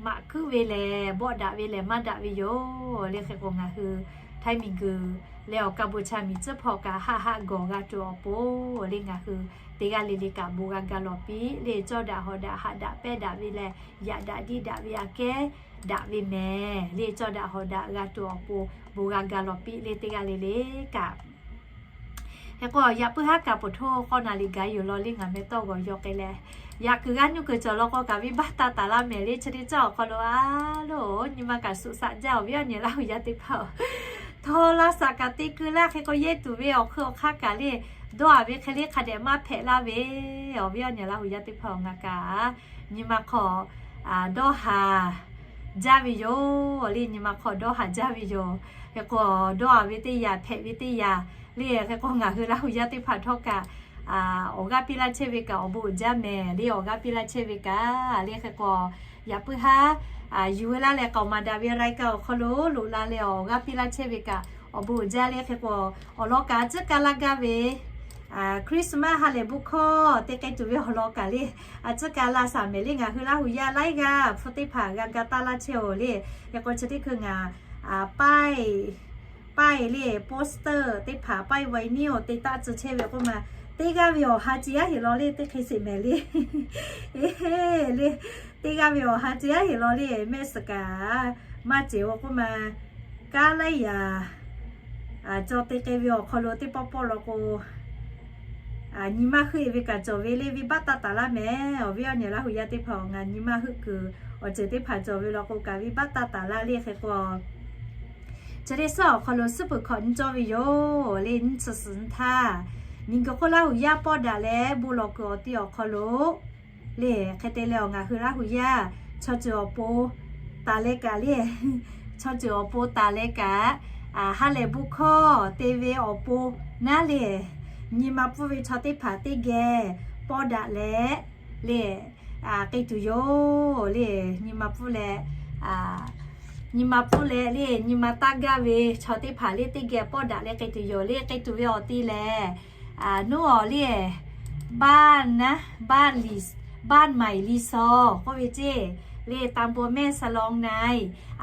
maꞈ kuiˉ ve lehˬ, bawˆ daꞈ ve lehˬ maˇ daꞈ ve yoˬ le. Hk'e k'o, ngaˬ hui Htaiˇ miˬguiˬ leh awˬ Kaˍboˍchaˍ miˬ tcuhˉ hpawˇ kaꞈ haˆ haˆ gawˬ g'a tuˬ awˬ pon le, ngaˬ hui teˇ g'aˇ le le kaꞈ bon g'a ga lawˬ piˇ le. Cawˇ daꞈ hawˍ daꞈ haꞈ daꞈ pehˇ daꞈ ve lehˬ, yaꞈ daꞈ diˇ daꞈ ve aꞈ kehˉ daꞈ ve mehˍ le. Cawˇ daꞈ hawˍ daꞈ g'a tuˬ awˬ pon bon g'a ga lawˬ piˇ le, teˇ g'aˇ le le kaꞈ. Hk'e k'o, yaꞈ puiˉ haˉ kaꞈ poˬ htoˇ k'awˇ naˍ riˍ gaˬ yuˬ law le. Ngaˬ meh tawˇ g'awˬ yaw k'ai leh, yaꞈ kuiˬ g'aˇ nuˇ kuiˬ cawˬ law k'o kaꞈ venˇbaˆ taˇ taˍ laˇ mehˍ le. Chi teˇ cawˇ awˬ hk'aw lo a loˬ nyi ma kaꞈ suhˍ saꞈ jaˇ. Awˬ viˉ awˬ nyi Laˇ huˍ yaˇ teˇ hpaˍ-oˬ, htawˇ laˇ saꞈ kaꞈ te keu laˇ. Hk'e k'o, yehˇ tuˬ ve awˬ hk'eun awˬ hk'aˇ kaꞈ le, dawˇ a ve hk'e le hk'a dehꞈ maˇ hpehꞈ laˇ ve. Awˬ viˉ awˬ nyi Laˇ huˍ yaˇ teˇ hpaˍ-oˬ, ngaˬ kaꞈ nyi ma hk'aw dawˇ haˍ jaˇ ve yoˬ le. Nyi ma hk'aw dawˇ haˍ jaˇ ve yoˬ. Hk'e k'o, dawˇ a ve teˇ yanˇ, hpehꞈ ve teˇ yanˇ le. Hk'e k'o, ngaˬ hui Laˇ huˍ yaˇ teˇ hpaˍ htawˇ kaꞈ awˬ g'aˇ piˇ laˇ chehˇ ve kaꞈ awˬ bon uiˍ jaˇ mehˍ le. Awˬ g'aˇ piˇ laˇ chehˇ ve kaꞈ le. Hk'e k'o, yaꞈ puiˉ haˉ yuˬ ve laˇ leh k'aoˍ maˍ daꞈ ve รายการ awˬ hk'aw lo loꞈ la leh awˬ g'aˇ piˇ laˇ chehˇ ve kaꞈ awˬ bon uiˍ jaˇ le. Hk'e k'o, awˬ lawn kaꞈ a ciˉ kaˇ laˇ gaˇ ve Christmas ha lehˬ bon hkawˇ te k'ai tuˬ ve awˬ lawn kaꞈ le, a ciˉ kaˇ laˇ saˍ mehˍ le. Ngaˬ hui Laˇ huˍ yaˇ laiˉ g'aˇ hpu teˇ hpaˍ g'a ga taˇ laˇ chehˇ-oˬ le. Hk'e k'o, chi teˇ hkui ngaˬ paˆ paˆ le, poster teˇ hpaˍ paˆ vinyl-oˬ te taˆ tcuh chehˇ ve k'oˆ ma, teˇ g'aˇ ve awˬ ha ce yaˇ heˍ law le teˇ hk'e sheˍ mehˍ le. Le, teˇ g'aˇ ve awˬ ha ce yaˇ heˍ law le, mehˆ suhˍ kaꞈ maˇ ceˬ-oˬ k'oˆ ma, kaˉ laiˉ yaꞈ cawˬ te k'ai ve awˬ hk'aw lo teˇ pawˆ pawˆ law k'o, nyi maˇ heuˆ-e ve kaꞈ cawˬ ve le, venˇbaˆ taˇ taˍ laˇ mehˍ. Awˬ viˉ awˬ nyi Laˇ huˍ yaˇ teˇ hpaˍ-oˬ, ngaˬ nyi maˇ heuˆ kuiˬ awˬ ceuˬ teˇ hpaˍ cawˬ ve law k'o kaꞈ venˇbaˆ taˇ taˍ laˇ le. Hk'e k'o, chi teˇ suhˉ awˬ hk'aw lo suhˉ peuˬ hkawꞈ nyi cawˇ ve yoˬ le. Nyiˇ chi suhˍ nyi htaˇ, miˬguiˬ hk'oˆ Laˇ huˍ yaˇ pawˆ daꞈ leh bon lawˬ kuiˬ awˬ ti awˬ hk'aw lo le, hk'e te leh awˬ ngaˬ hui Laˇ huˍ yaˇ chaw ceuˬ awˬ pon taˍ leh kaꞈ le, chaw ceuˬ awˬ pon taˍ leh kaꞈ, ha lehˬ bon hkawˇ te ve awˬ pon naˉ le, nyi ma pfuhˇ ve chaw teˇ hpaˍ teˇ geh pawˆ daꞈ leh le, k'ai tuˬ yoˬ le. Nyi ma pfuhˇ leh, nyi ma pfuhˇ leh le, nyi ma taˇ gaˇ ve chaw teˇ hpaˍ le teˇ geh pawˆ daꞈ leh k'ai tuˬ yoˬ le. K'ai tuˬ ve awˬ ti lehˬ, nuˇ awˬ le, บ้าน naˉ, บ้าน Li, บ้านใหม่ Li Saw k'oˆ ve ceˇ le, ตำบลแม่สะลอง ใน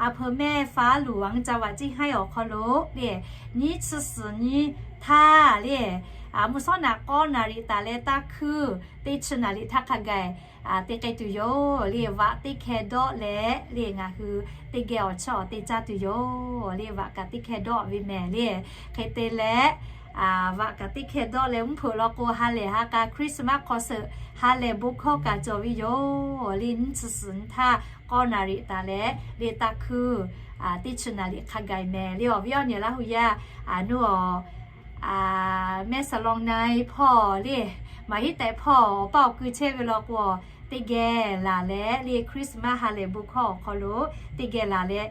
อำเภอแม่ฟ้าหลวง จังหวัดเชียงราย awˬ hk'aw lo le, nyiˇ chi suhˍ nyi htaˇ le, mvuhˇ shawˉ naꞈ k'awˇ naˍ riˍ taˍ leh taˇ hkuiˇ teˇ chi naˍ riˍ htaˇ hk'a gaˬ te k'ai tuˬ yoˬ le. Vaꞈ teˇ hkeh dawˆ leh le, ngaˬ hui teˇ geh awˬ chawˇ awˬ te caˇ tuˬ yoˬ le. Vaꞈ kaꞈ teˇ hkeh dawˆ ve mehˍ le. Hk'e te leh, vaꞈ kaꞈ teˇ hkeh dawˆ leh mvuhˇ hpeuꞈ law k'o, ha lehˬ ha k'a Christmas concert ha lehˬ bon hkawˇ kaꞈ cawˬ ve yoˬ le. Nyiˇ chi suhˍ nyi htaˇ k'awˇ naˍ riˍ taˍ leh le, taˇ hkuiˇ teˇ chi naˍ riˍ hk'a gaˬ mehˍ le. Awˬ viˉ awˬ nyi Laˇ huˍ yaˇ, nuˇ awˬ แม่สะลอง ใน hpawˇ le, maˍ hiˉ tehꞈ hpawˇ awˬ paˇ awˬ kui chehˇ ve law k'o, teˇ geh laˬ leh le, Christmas ha lehˬ bon hkawˇ awˬ hk'aw lo teˇ geh laˬ leh,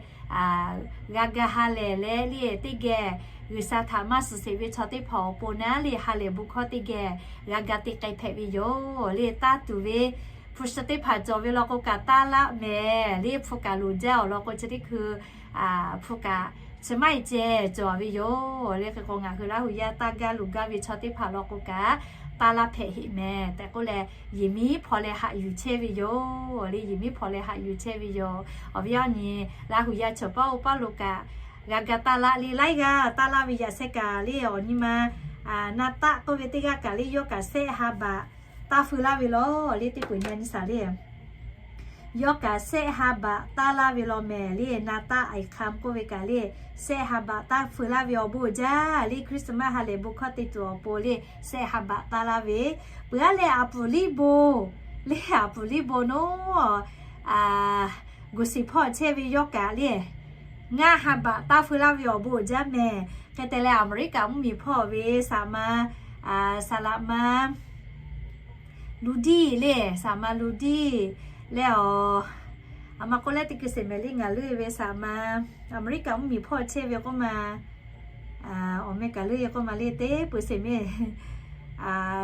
g'a ga ha lehˬ leh le, teˇ geh G'uiˬsha htaꞈ maˇ suhˍ sheˍ ve chaw teˇ hpaˍ awˬ pon naˉ le, ha lehˬ bon hkawˇ teˇ geh g'a ga te k'ai hpehꞈ ve yoˬ le. Taˇ tuˬ ve hpu shi teˇ hpaˍ cawˬ ve law k'o kaꞈ taˇ laˇ mehˍ le. Hpu kaꞈ loˍ jaˇ awˬ lawn k'o, chi teˇ hkui hpu kaꞈ chi maˇ heˆ ceh cawˬ ve yoˬ le. Hk'e k'o, ngaˬ hui Laˇ huˍ yaˇ taˇ gaˇ luˬ gaˇ ve chaw teˇ hpaˍ law k'o kaꞈ taˇ laˇ hpehꞈ heˆ mehˍ tehꞈ k'oˆ leh, yehˬ miˉ hpaw leh haꞈ yuˬ chehˇ ve yoˬ le. Yehˬ miˉ hpaw leh haꞈ yuˬ chehˇ ve yoˬ. Awˬ viˉ awˬ nyi Laˇ huˍ yaˇ chaw paˇ oˇ paˇ lo kaꞈ g'a ga taˇ laˇ le. Laiˉ g'aˇ taˇ laˇ ve yaꞈ sheh kaꞈ le, awˬ nyi ma na taˆ k'oˆ ve teˇ g'aˇ kaꞈ le, yawˇ kaꞈ sehˆ ha baꞈ taˇ feu laˇ ve law le. Teˇ peuˬ nyi a nyi shaˍ le, yawˇ kaꞈ sehˆ ha baꞈ taˇ laˇ ve law mehˍ le. Na taˆ ไอคำ k'oˆ ve kaꞈ le, sehˆ ha baꞈ taˇ feu laˇ ve awˬ bon jaˇ le. Christmas ha lehˬ bon hkawˇ te tuˬ awˬ pon le, sehˆ ha baꞈ taˇ laˇ ve. Peuˬ aˉ leh aˬ puˍ liˇ bon le, aˬ puˍ liˇ bon naˉ, guˬ shiˍ hpawˇ chehˇ ve yawˇ kaꞈ le, ngaˇ ha baꞈ taˇ feu laˇ ve awˬ bon uiˍ jaˇ mehˍ. Hk'e te leh, Aˍmeˍriˆkaˍ mvuhˇmiˬ hpawˇ ve saˍ ma, saˍ laꞈ ma Luˇdiˆ le, saˍ ma Luˇdiˆ leh awˬ, a ma k'oˆ leh teˇ keu sheˍ mehˍ le, ngaˬ leuˆ ve saˍ ma Aˍmeˍriˆkaˍ mvuhˇmiˬ hpawˇ chehˇ ve k'oˆ ma, awˬ meh kaꞈ leuˆ ve k'oˆ ma le, teˇ peu sheˍ mehˍ.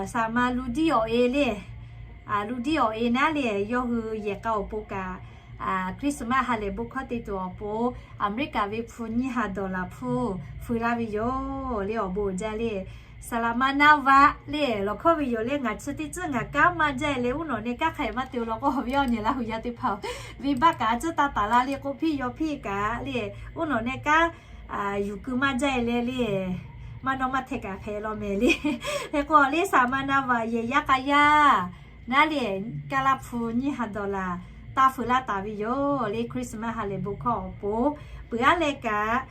Saˍ ma Luˇdiˆ awˬ e le, Luˇdiˆ awˬ e naˉ le, yawˇ hui yehˬ k'a awˬ pon kaꞈ Christmas ha lehˬ bon hkawˇ te tuˬ awˬ pon, Aˍmeˍriˆkaˍ ve hpu nyiˇ ha dollar hpu feu laˇ ve yoˬ le. Awˬ bon uiˍ jaˇ le. Saˍ laꞈ ma naˇ vaˆ le lawˬ hkawˇ ve yoˬ le. Ngaˬ chi teˇ tcuhˉ ngaˬ kanˉ maˇ jaˇ leh, uˉ nawˬ neh kanˉ hk'a maˇ te law k'o, awˬ viˉ awˬ nyi Laˇ huˍ yaˇ teˇ hpaˍ-oˬ, venˇbaˆ kaꞈ a tcuhˉ taˇ taˍ la le k'oˆ, hpiˇ yaw hpiˇ kaꞈ le, uˉ nawˬ neh kanˉ yuˬ keu maˇ jaˇ leh le, maˇ nawˇ maˇ hteh kaꞈ hpehꞈ law mehˍ le. Hk'e k'o le, saˍ ma naˇ vaˆ yehˬ yaˇ k'a yaˇ naˉ le, kaˇ laˇ hpu nyiˇ ha dollar taˇ feu laˇ taˍ ve yoˬ le. Christmas ha lehˬ bon hkawˇ awˬ pon, peuˬ aˉ leh kaꞈ,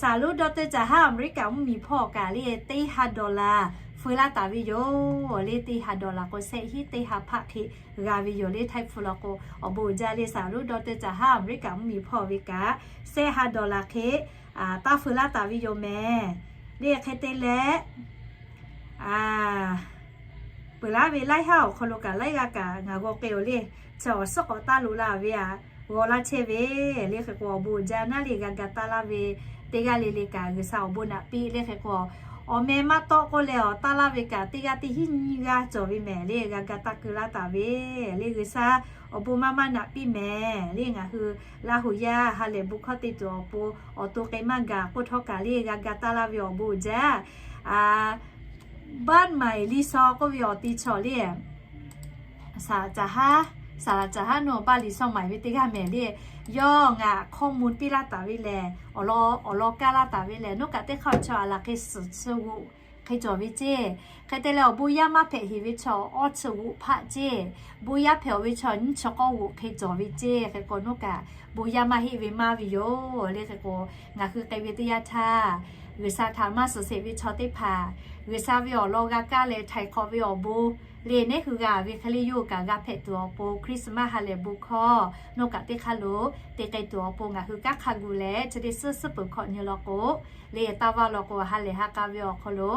saˍ lonˉ doctor caˬ haˉ Aˍmeˍriˆkaˍ mvuhˇmiˬ hpawˇ kaꞈ le, teˇ ha dollar feu laˇ taˍ ve yoˬ le. Teˇ ha dollar k'o, shehˆ hinˉ teˇ ha hpaˆ hk'e g'a ve yoˬ le. Htaiˇ hpu law k'o, awˬ bon uiˍ jaˇ le, saˍ lonˉ doctor caˬ haˉ Aˍmeˍriˆkaˍ mvuhˇmiˬ hpawˇ ve kaꞈ, shehˆ ha dollar hk'e taˇ feu laˇ taˍ ve yoˬ mehˍ le. Hk'e te leh, peuˬ laˉ ve laiˉ haˉ awˬ hk'aw lo kaꞈ laiˉ g'aˇ kaꞈ ngaˬ g'aw k'ai-oˬ le. Chi awˬ suhˉ k'awꞈ taˇ loꞈ la ve aꞈ g'aw laˇ chehˇ ve le. Hk'e k'o, awˬ bon uiˍ jaˇ naˉ le, g'a ga taˇ laˇ ve teˇ g'aˇ le le kaꞈ G'uiˬsha awˬ bon naꞈ piˇ le. Hk'e k'o, awˬ meh maˇ tawˆ k'oˆ leh awˬ taˇ laˇ ve kaꞈ teˇ g'aˇ teˇ hinˉ nyiˇ g'aˇ cawˬ ve mehˍ le. G'a ga taˇ keu laˇ taˍ ve le. G'uiˬsha awˬ bon maˇ maˇ naꞈ piˇ mehˍ le. Ngaˬ hui Laˇ huˍ yaˇ ha lehˬ bon hkawˇ te tuˬ awˬ pon awˬ to k'ai maˇ gaˬ k'oˆ htawˇ kaꞈ le, g'a ga taˇ laˇ ve awˬ bon uiˍ jaˇ. Baˆ maiˍ liˇ shaw k'oˆ ve awˬ ti chaw le, saˍ laꞈ caˬ haˉ, saˍ laꞈ caˬ haˉ nawˬ baˆ liˇ shaw maiˍ ve teˇ g'aˇ mehˍ le. Yawˇ ngaˬ hkawˇ mvuh piˇ laˇ taˍ ve lehˬ, awˬ lawn, awˬ lawn kaˇ laˇ taˍ ve lehˬ, nawˬ kaꞈ teˇ hk'aˇ chaw a laˬ hk'e suhˍ chi g'oꞈ hk'e cawˬ ve ceˇ. Hk'e te leh awˬ bon yaˇ maˇ hpehꞈ heˍ ve chaw awˇ chi g'oꞈ hpaˆ ceˇ. Bon yaˇ hpehꞈ-oˬ ve chaw nyiˇ chi k'awˇ g'oꞈ hk'e cawˬ ve ceˇ. Hk'e k'o nawˬ kaꞈ bon yaˇ maˇ heˆ ve maˇ ve yoˬ le. Hk'e k'o ngaˬ hui k'ai ve teˇ yanˇ htaˇ, G'uiˬsha htaꞈ maˇ suhˍ sheˍ ve chaw teˇ hpaˍ, G'uiˬsha ve awˬ lawn g'a kaˇ leh htaiˍ hk'awꞈ ve awˬ bon le neˉ hui g'a ve hk'e le, yawˇ kaꞈ g'a hpehꞈ tuˬ awˬ pon Christmas ha lehˬ bon hkawˇ nawˬ kaꞈ teˇ hk'aˇ lo te k'ai tuˬ awˬ pon ngaˬ hui kanˉ hk'a gu leh, chi teˇ suhˉ suhˉ peuˬ hkawꞈ nyi law k'o le, taˇ vaˇ law k'o ha lehˬ ha k'a ve awˬ hk'aw lo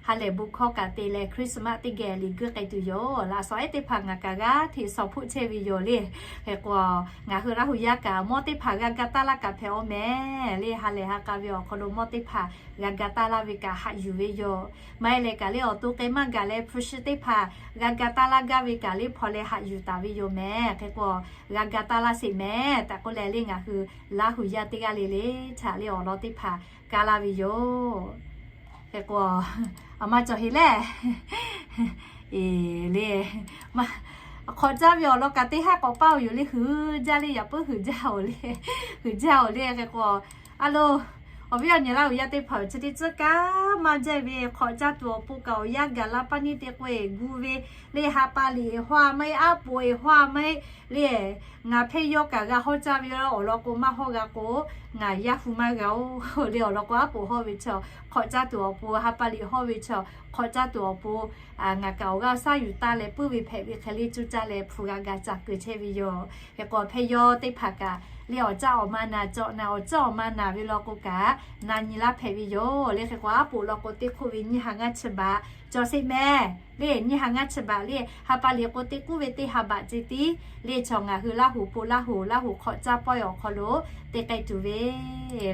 ha lehˬ bon hkawˇ kaꞈ te leh Christmas teˇ geh liꞈ guiˇ k'ai tuˬ yoˬ. Laꞈ shawnˍ ehˉ teˇ hpaˍ ngaˬ kaꞈ g'aˇ hteꞈ shawnˍ hpuˆ chehˇ ve yoˬ le. Hk'e k'o ngaˬ hui Laˇ huˍ yaˇ kaꞈ mawˇ teˇ hpaˍ g'a ga taˇ laˇ kaꞈ hpehꞈ-oˬ mehˍ le. Ha lehˬ ha k'a ve awˬ hk'aw lo mawˇ teˇ hpaˍ g'a ga taˇ laˇ ve kaꞈ haꞈ yuˬ ve yoˬ. Maˇ heˆ leh kaꞈ le awˬ to k'ai maˇ gaˬ leh hpu shi teˇ hpaˍ g'a ga taˇ laˇ gaˇ ve kaꞈ le hpaw leh haꞈ yuˬ taˍ ve yoˬ mehˍ. Hk'e k'o g'a ga taˇ laˇ sheˍ mehˍ tehꞈ k'oˆ leh le, ngaˬ hui Laˇ huˍ yaˇ teˇ g'aˇ le le htaꞈ le awˬ lawn teˇ hpaˍ kaˇ laˇ ve yoˬ. Hk'e k'o, a ma cawˬ heˍ lehˬ, e le, hk'awꞈ caˇ ve awˬ lawn kaꞈ teˇ haˉ k'awꞈ paˇ-oˬ yoˬ le. Hui jaˇ le, yaꞈ puiˉ hui jaˇ-oˬ le, hui jaˇ-oˬ le. Hk'e k'o, a lo, awˬ viˉ awˬ nyi Laˇ huˍ yaˇ teˇ hpaˍ-oˬ, chi teˇ tcuhˉ kanˉ maˇ jaˇ ve hk'awꞈ caˇ tuˬ awˬ pon kaꞈ awˬ yanˇ gaˬ la paˇ neˇ te k'o eˬ gu ve le, ha pa liꞈ eˬ hawˇ-a maˇ heˆ, aˉ poꞈ eˬ hawˇ-a maˇ heˆ le. Ngaˬ hpehˇ yawˇ kaꞈ g'a hawˇ caˇ ve yoˬ. Awˬ lawn k'o maˇ hawˇ g'a k'o, ngaˬ yaˇ hu maˇ g'a-oˬ le. Awˬ lawn k'o aˉ poꞈ hawˇ ve chaw hk'awꞈ caˇ tuˬ awˬ pon, ha pa liꞈ hawˇ ve chaw hk'awꞈ caˇ tuˬ awˬ pon, ngaˬ kaꞈ awˬ g'aˇ awˬ shaˉ yuˬ taˇ leh puiˉ ve hpehꞈ ve hk'e le cuˇ caˇ leh hpu g'a ga ca keu chehˇ ve yoˬ. Hk'e k'o hpehˇ yawˇ teˇ hpaˍ kaꞈ le awˬ caˇ awˬ ma naˬ cawˬ naˬ, awˬ caˇ awˬ ma naˬ ve law k'o kaꞈ na nyi laˇ hpehꞈ ve yoˬ le. Hk'e k'o aˉ poꞈ law k'o teˇ hk'oˆ ve nyiˇ ha ngaˇ chi baꞈ cawˬ sheˍ mehˍ le. Nyiˇ ha ngaˇ chi baꞈ le, ha pa liꞈ k'o teˇ k'uˉ ve teˇ ha baꞈ ceh tiˉ le. Chaw ngaˬ hui Laˇ huˍ po Laˇ huˍ, Laˇ huˍ hk'awꞈ caˇ pawehˇ awˬ hk'aw lo te k'ai tuˬ ve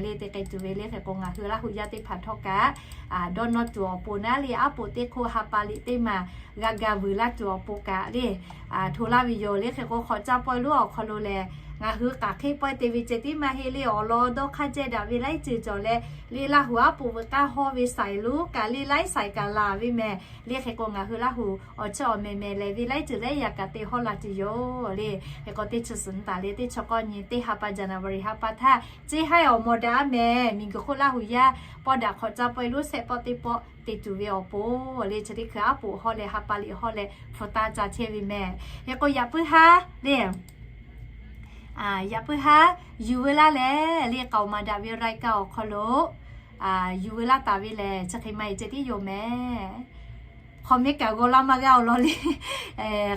le, te k'ai tuˬ ve le. Hk'e k'o ngaˬ hui Laˇ huˍ yaˇ teˇ hpaˍ htawˇ kaꞈ dawˇ nawˇ tuˬ awˬ pon naˉ le, aˉ poꞈ teˇ hk'oˆ ha pa liꞈ teˇ maˬ g'a ga vuiˬ laˇ tuˬ awˬ pon kaꞈ le hto laˇ ve yoˬ le. Hk'e k'o hk'awꞈ caˇ pawehˇ lonˉ awˬ hk'aw lo lehˬ, ngaˬ hui k'aˬ hk'e pawehˇ te ve ceh tiˉ maˇ heˆ le. Awˬ lawn dawˇ hk'aˇ jehˇ daꞈ ve laiˉ ceuˬ cawˬ leh le, Laˇ huˍ aˉ poꞈ veuꞈ k'aˇ hawˇ ve saiˍ lonˉ kaꞈ le laiˉ saiˍ kaꞈ laˬ ve mehˍ le. Hk'e k'o ngaˬ hui Laˇ huˍ awˬ chawˇ awˬ mehˍ mehˍ lehˍ ve laiˉ ceuˬ laiˉ yaꞈ kaꞈ te hawˇ la tuˬ yoˬ le. Hk'e k'o teˇ chi suhˍ nyi taˍ le, teˇ chi k'awˇ nyi teˇ ha pa January ha pa htaˇ, ceˇ haiˉ awˬ mawˬ daꞈ a mehˍ, miˬguiˬ hk'oˆ Laˇ huˍ yaˇ pawˇ daꞈ hk'awꞈ caˇ pawehˇ lonˉ shehˆ pawˆ teˇ pawˆ te tuˬ ve awˬ pon le, chi teˇ hkui aˉ poꞈ hawˇ leh ha pa liꞈ hawˇ leh hpu taˇ ca chehˇ ve mehˍ. Hk'e k'o yaꞈ puiˉ haˉ le, yaꞈ puiˉ haˉ yuˬ veu laˇ leh le, k'aoˍ maˍ daꞈ ve รายการ awˬ hk'aw lo yuˬ veu laˇ taˍ ve lehˬ, chi hk'e maˇ heˆ ceh tiˉ yoˬ mehˍ. Hk'awꞈ mehˉ kaꞈ g'aw laˇ maˇ g'a awˬ lawn le.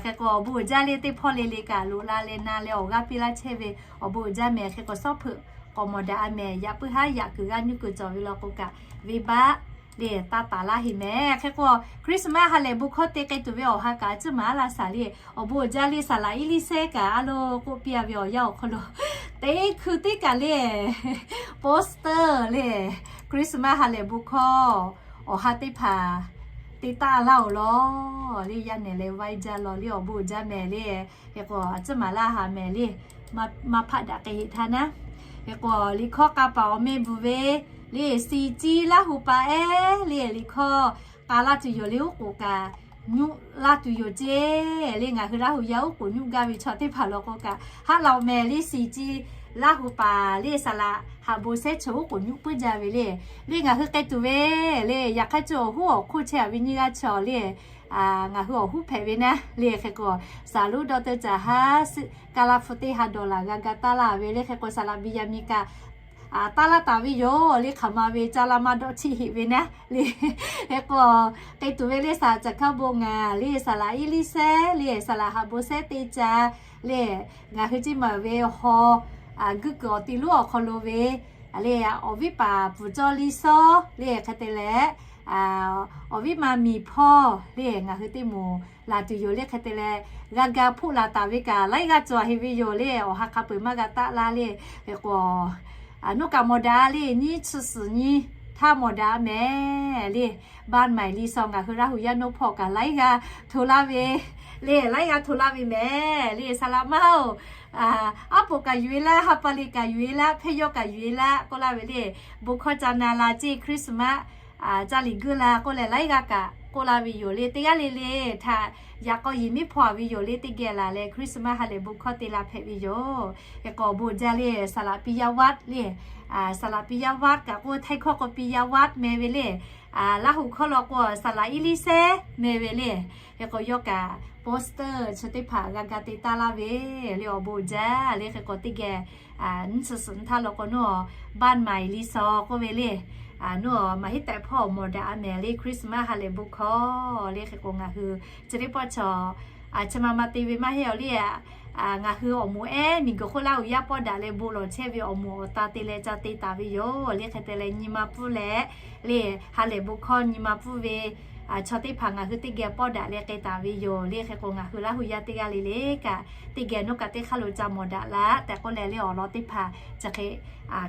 Hk'e k'o awˬ bon uiˍ jaˇ le, teˇ hpawˇ le le kaꞈ loꞈ la leh na leh awˬ g'aˇ piˇ laˇ chehˇ ve awˬ bon uiˍ jaˇ mehˍ. Hk'e k'o shawˉ hpeuꞈ k'awꞈ mawˬ daꞈ a mehˍ. Yaꞈ puiˉ haˉ yaꞈ kuiˬ g'aˇ nuˇ kuiˬ cawˬ ve law k'o kaꞈ, venˇbaˆ le taˇ taˍ laˇ heˆ mehˍ. Hk'e k'o, Christmas ha lehˬ bon hkawˇ te k'ai tuˬ ve awˬ ha kaꞈ a ciˉ maˍ laˇ shaˍ le. Awˬ bon uiˍ jaˇ le, saˍ laꞈ iˉ liˇ sehˉ kaꞈ a lo k'oˆ piˇ a ve awˬ yanˇ awˬ hk'aw lo teˇ hkui teˇ kaꞈ le poster le Christmas ha lehˬ bon hkawˇ awˬ ha teˇ hpaˍ te taˇ laˇ oˬ law le. Yaˇ nehˬ leh vaiˇ jaˇ law le, awˬ bon uiˍ jaˇ mehˍ le. Hk'e k'o, a ciˉ maˍ laˇ ha mehˍ le. Maˇ hpaˆ daꞈ k'ai heˆ htaˇ naˉ. Hk'e k'o, liꞈ hkawˇ k'a paˍ awˬ meh bvuhˬ ve le, siˍ ciˇ Laˇ hu paˍ ehˉ le, liꞈ hkawˇ k'a laˇ tuˬ yoˬ le. Oˉ k'oˍ kaꞈ nyuˆ laˇ tuˬ yoˬ ceˇ le. Ngaˬ hui Laˇ hu yaˇ oˉ k'oˍ nyuˆ gaˇ ve chaw teˇ hpaˍ law k'o kaꞈ, haˉ la mehˍ le, siˍ ciˇ Laˇ hu paˍ le saˍ laꞈ haꞈ bon sehˉ chaw oˉ k'oˍ nyuˆ puiˉ jaˇ ve le. Le ngaˬ hui k'ai tuˬ ve le, yaꞈ hk'aˇ cawˬ awˬ huˉ awˬ hk'oˆ chehˇ a ve nyiˇ g'aˇ chaw le, ngaˬ hui awˬ huˉ hpehꞈ ve naˉ le. Hk'e k'o, saˍ lonˉ dawˇ teˇ caˬ haˉ suhˆ kaˇ laˇ hpu teˇ ha dawˬ laˬ g'a ga taˇ laˇ ve le. Hk'e k'o, saˍ laꞈ Benˍyaˍmenˍ kaꞈ taˇ laˇ taˍ ve yoˬ le. Hk'aˬ ma ve caˇ laˇ maˇ dawˆ chiˆ heˆ ve naˉ le. Hk'e k'o, k'ai tuˬ ve le saˍ caˬ hkaˇ bon ngaˬ le saˍ laꞈ iˉ liˇ sehˉ le saˍ laꞈ haꞈ bon sehˉ te caˇ le, ngaˬ hui ceˇ maˬ ve haw guˇ kuiˬ awˬ ti lonˉ awˬ hk'aw lo ve le, awˬ viˉ paˍ pfuhˍ cawˇ liˇ sawˉ le hk'e te leh, awˬ viˉ ma miˬ hpawˇ le ngaˬ hui teˇ moˍ laˬ tuˬ yoˬ le. Hk'e te leh, g'a ga hpoˆ laˬ taˍ ve kaꞈ laiˉ g'aˇ cawˬ heˆ ve yoˬ le. Awˬ ha hk'a peu-eˬ maˇ g'a taˆ laˇ le. Hk'e k'o, a nuˇ kaꞈ mawˬ daꞈ le, nyiˇ chi suhˍ nyi htaˇ mawˬ daꞈ mehˍ le. Baˇ maiˍ liˇ sawˉ ngaˬ hui Laˇ hu yaˇ noˇ hpawˇ kaꞈ laiˉ g'aˇ hto laˇ ve le, laiˉ g'aˇ hto laˇ ve mehˍ le. Saˍ laꞈ maˇ oˬ, aˉ poꞈ kaꞈ yuˬ e laˇ, ha pa le kaꞈ yuˬ e laˇ, hpehˇ yawˇ kaꞈ yuˬ e laˇ k'oˆ laˇ ve le. Bon hkawˇ ca na la ceˇ, Christmas ca liꞈ guˇ la k'oˆ leh laiˉ g'aˇ kaꞈ k'oˆ laˇ ve yoˬ le. Teˇ g'aˇ le le htaꞈ yaꞈ k'aw yiˍ miˉ hpawˇ a ve yoˬ le. Teˇ geh laˬ leh Christmas ha lehˬ bon hkawˇ te la hpehꞈ ve yoˬ. Hk'e k'o, awˬ bon uiˍ jaˇ le, saˍ laꞈ piˇ yaˇ vaˆ le, saˍ laꞈ piˇ yaˇ vaˆ kaꞈ k'oˆ, htaiˇ hkawˇ k'o piˇ yaˇ vaˆ meh ve le. Laˇ hu hkawˇ law k'o saˍ laꞈ iˉ liˇ sehˉ meh ve le. Hk'e k'o, yawˇ kaꞈ poster chi teˇ hpaˍ g'a ga te taˇ laˇ ve le, awˬ bon uiˍ jaˇ le. Hk'e k'o, teˇ geh nyiˇ chi suhˍ nyi htaˇ law k'o, nuˇ baˇ maiˍ liˇ sawˉ k'oˆ ve le, nuˇ maˇ heˆ tehꞈ hpawˇ mawˬ daꞈ a mehˍ le. Christmas ha lehˬ bon hkawˇ le. Hk'e k'o, ngaˬ hui chi teˇ pawˆ chaw chi ma ma te ve maˇ heˆ a le. Ngaˬ hui awˬ moˍ ehˉ miˬguiˬ hk'oˆ Laˇ hu yaˇ pawˆ daꞈ leh bon lawˬ chehˇ ve awˬ moˍ awˬ ta te leh ca te taˍ ve yoˬ le. Hk'e te leh nyi ma pfuhˇ leh le, ha lehˬ bon hkawˇ nyi ma pfuhˇ ve chaw teˇ hpaˍ ngaˬ hui teˇ geh pawˆ daꞈ leh k'ai taˍ ve yoˬ le. Hk'e k'o, ngaˬ hui Laˇ hu yaˇ teˇ g'aˇ le le kaꞈ teˇ geh nuˇ kaꞈ teˇ hk'aˇ lo ca mawˬ daꞈ laˇ tehꞈ k'oˆ leh le, awˬ lawn teˇ hpaˍ chi hk'e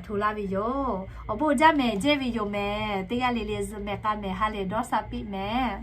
hto laˇ ve yoˬ. Awˬ bon uiˍ jaˇ mehˍ, jehˇ ve yoˬ mehˍ. Teˇ g'aˇ le le zuhꞈ mehˍ k'a mehˍ, ha lehˬ dawˇ sha piˇ mehˍ.